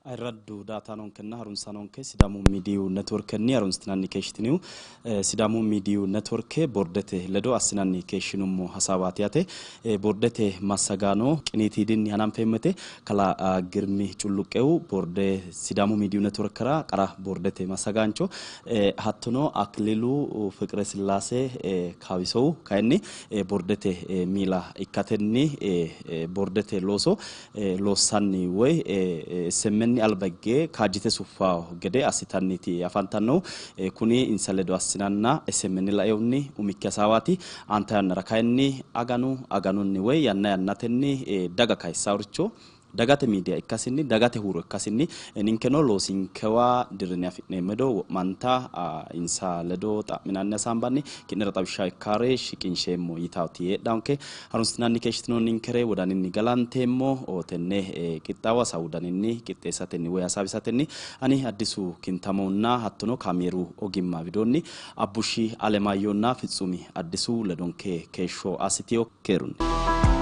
Speaker 1: Ayirraddu daatanonkenna harunsanonke Sidaamu Miidiyu Networkenni harunsitinanni keeshshitinihu Sidaamu Miidiyu Networke boordete ledo assinanni keeshshinummo hasaawaati yaate. Boordete massagaano qiniitiidinni hananfeemmote kalaa Girmi Culluqqehu boorde Sidaamu Miidiyu Networkera qara boordete massagaancho, hattono Aklilu Fiqre Sillaase Kaawisohu kayinni boordete miila ikkatenni boordete looso loossanni woy SMN alba higge kaajjite suffanno gede assitanniiti afantannohu. Kuni insa ledo assinanna SMN lainohunni umikki hasaawaati. Aanta yannara kayinni aganu aganunni woy yanna yannatenni daga kayissannoricho dagate miidiya ikkasinni dagate huuro ikkasinni ninkeno loosinkewa dirrine afi'neemmo hedo wo'manta insa ledo xa'minanni hasaambanni ki'nera xawishsha ikkare shiqinsheemmo yitaati heedhanke. Harunsitinanni keeshshitinoonninkere wodaninni galanteemmo. Tenne qixxaawo hasaawu daninni qixxeessatenni woy hasaawisatenni ani Addisu Kintamonna hattono kaameeru ogimma widoonni Abbushi Alemaayyonna Fitsumi Addisu ledonke keeshsho assitino. Keerunni.